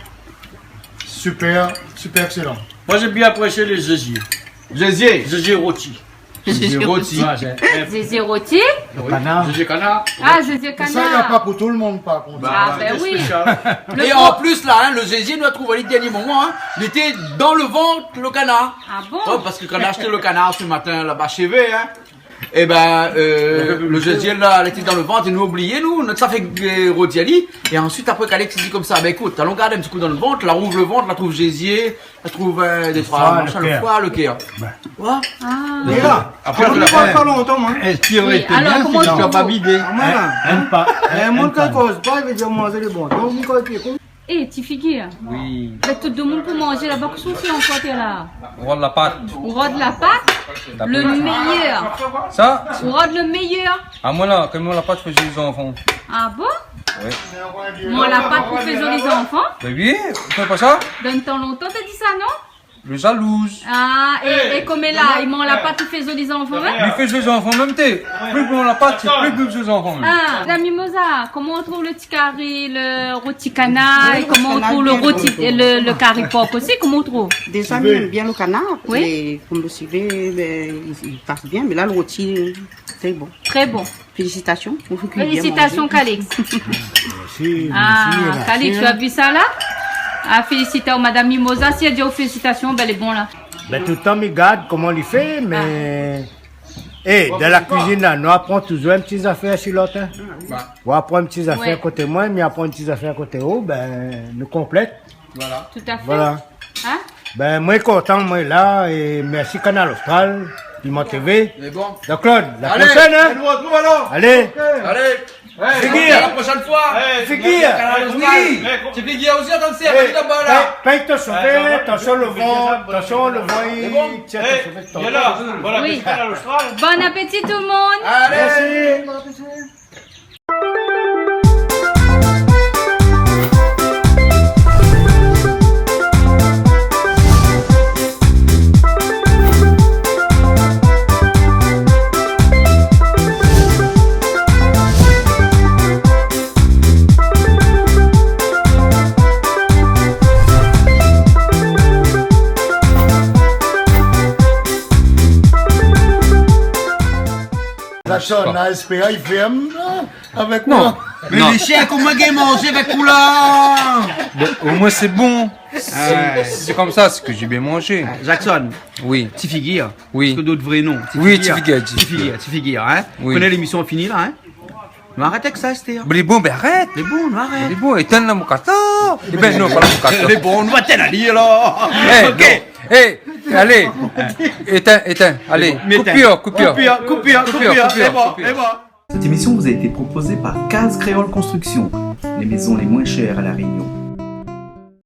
Super, super excellent. Moi, j'ai bien apprécié les zézié. Zézié. Zézié roti. Zézié roti. Ah, c'est, eh. Zézié roti ? Le canard. Zézié canard. Ah, zézié canard. Mais ça, il y a pas pour tout le monde, par contre. Bah, ben oui. Spécial. É an plis la, hein, le zézié, nou la trouv ali dernié moman, hein, li té dan le vant le kanar. Ah bon ? Ouais, parske kan nou la ashté le kanar se matin laba shé Vé, hein, é bin, euh, le zézié la, li té dan le vant, é nou la oublié, nou, nout sa fé, euh, roti ali. É ansuit, apré, Calix i di konmsa, bin, ékout, alon gard in ti kou dan le vant, la rouv le vant, la trouv zézié, la trouv, euh, dé troi, machin, le foi, le kèr. Ouais. Ah. Apré, nou la pa lontan, hein. Oui, alor, koman ou trouv ? In moun kan i koz pa, i vé dir manzé lé bon. Donk, nou, kan i Eh, ti figir. Oui. Bin, tout demoun pou manzé laba, kosa ou fé ankor la ? Rod la pat. Rod la pat, le méyèr. Sa ? Rod le méyèr. Ah, moin la, koman la pat fé zoli zanfan. Ah bon ? Oui. Koman la pat pou fé zoli zanfan ? Bin oui, ou koné pa sa ? Dan tan lontan, té di sa, non ? Le zalouz. Ah, é, é koméla, i manz la pat, i fé zoli zanfan, hein ? Li fé zoli zanfan mèm, té. Pli i manz la pat, pli i fé zoli zanfan mèm. Ah, la Mimosa, koman ou trouv le ti kari, le roti kanar, é koman ou trouv le roti, le, le kari por osi, koman ou trouv ? Déjà, mi èm bien le kanar, é konm le sivé, bin, i, i pas bien, mé la, le roti, sé bon. Très bon. Félicitations, ou fé kui bien manzé. Félicitations, Calix. Merci, merci, merci, hein. Ah, Calix, tu as vu ça là ? Ah, félicitations, Madame Mimosa. Si èl i di aou félicitations, bin, lé bon la. Bin, toultan mi gard koman li fé, mé, eh, dan la kuizine la, nou aprann touzour in ti zafèr si lot, hein. Ou aprann in ti zafèr koté moin, mi aprann in ti zafèr koté ou, bin, nou konplèt. Voilà. Tout à fait. Voilà. Hein ? Bin, moin kontan, moin la, é mèrsi Kanal Austral, Piment T V. Mé bon. Jean-Claude, la prochaine, hein ? Allez, nou artrouv alor. Allez. Allez. Figir. À la prochaine fois. Figir. Kanal Austral. Oui. Ti figir osi, atann, sé, laba la. Pèy, pèy, atansion, atansion le van, atansion le van, tiens, atansion, atansion. Voilà, Kanal Austral. Bon appétit tout le monde. Allez. Merci. Sa, la, S P A, i fé, hein, avec moi. Non. Mé lé shien, koman i manz avèk ou la ? Bon, au moins, c'est bon. Ah ouais. C'est comme ça, c'est que j'ai bien mangé. Ah, Jackson. Oui. Ti Figir. Oui. Parske dot vré non. Oui, Ti Figir. Ti Figir, Ti Figir, hein. Oui. Koné lémisyon fini la, hein. Nou arèt avèk sa, astèr. Mé lé bon, ben arèt. Lé bon, nou arèt. Lé bon, étinn la, mon kata. Eh ben non, pa la, mon kata. Lé bon, nou va étinn ali la. Eh, OK. Non. Eh, allez. Éteins, éteins. Allez. Lé bon, mé éteins. Coupure, coupure. Coupure, coupure, coupure. Lé bon, lé bon. Cette émission vous a été proposée par Case Créole Construction, les maisons les moins chères à La Réunion.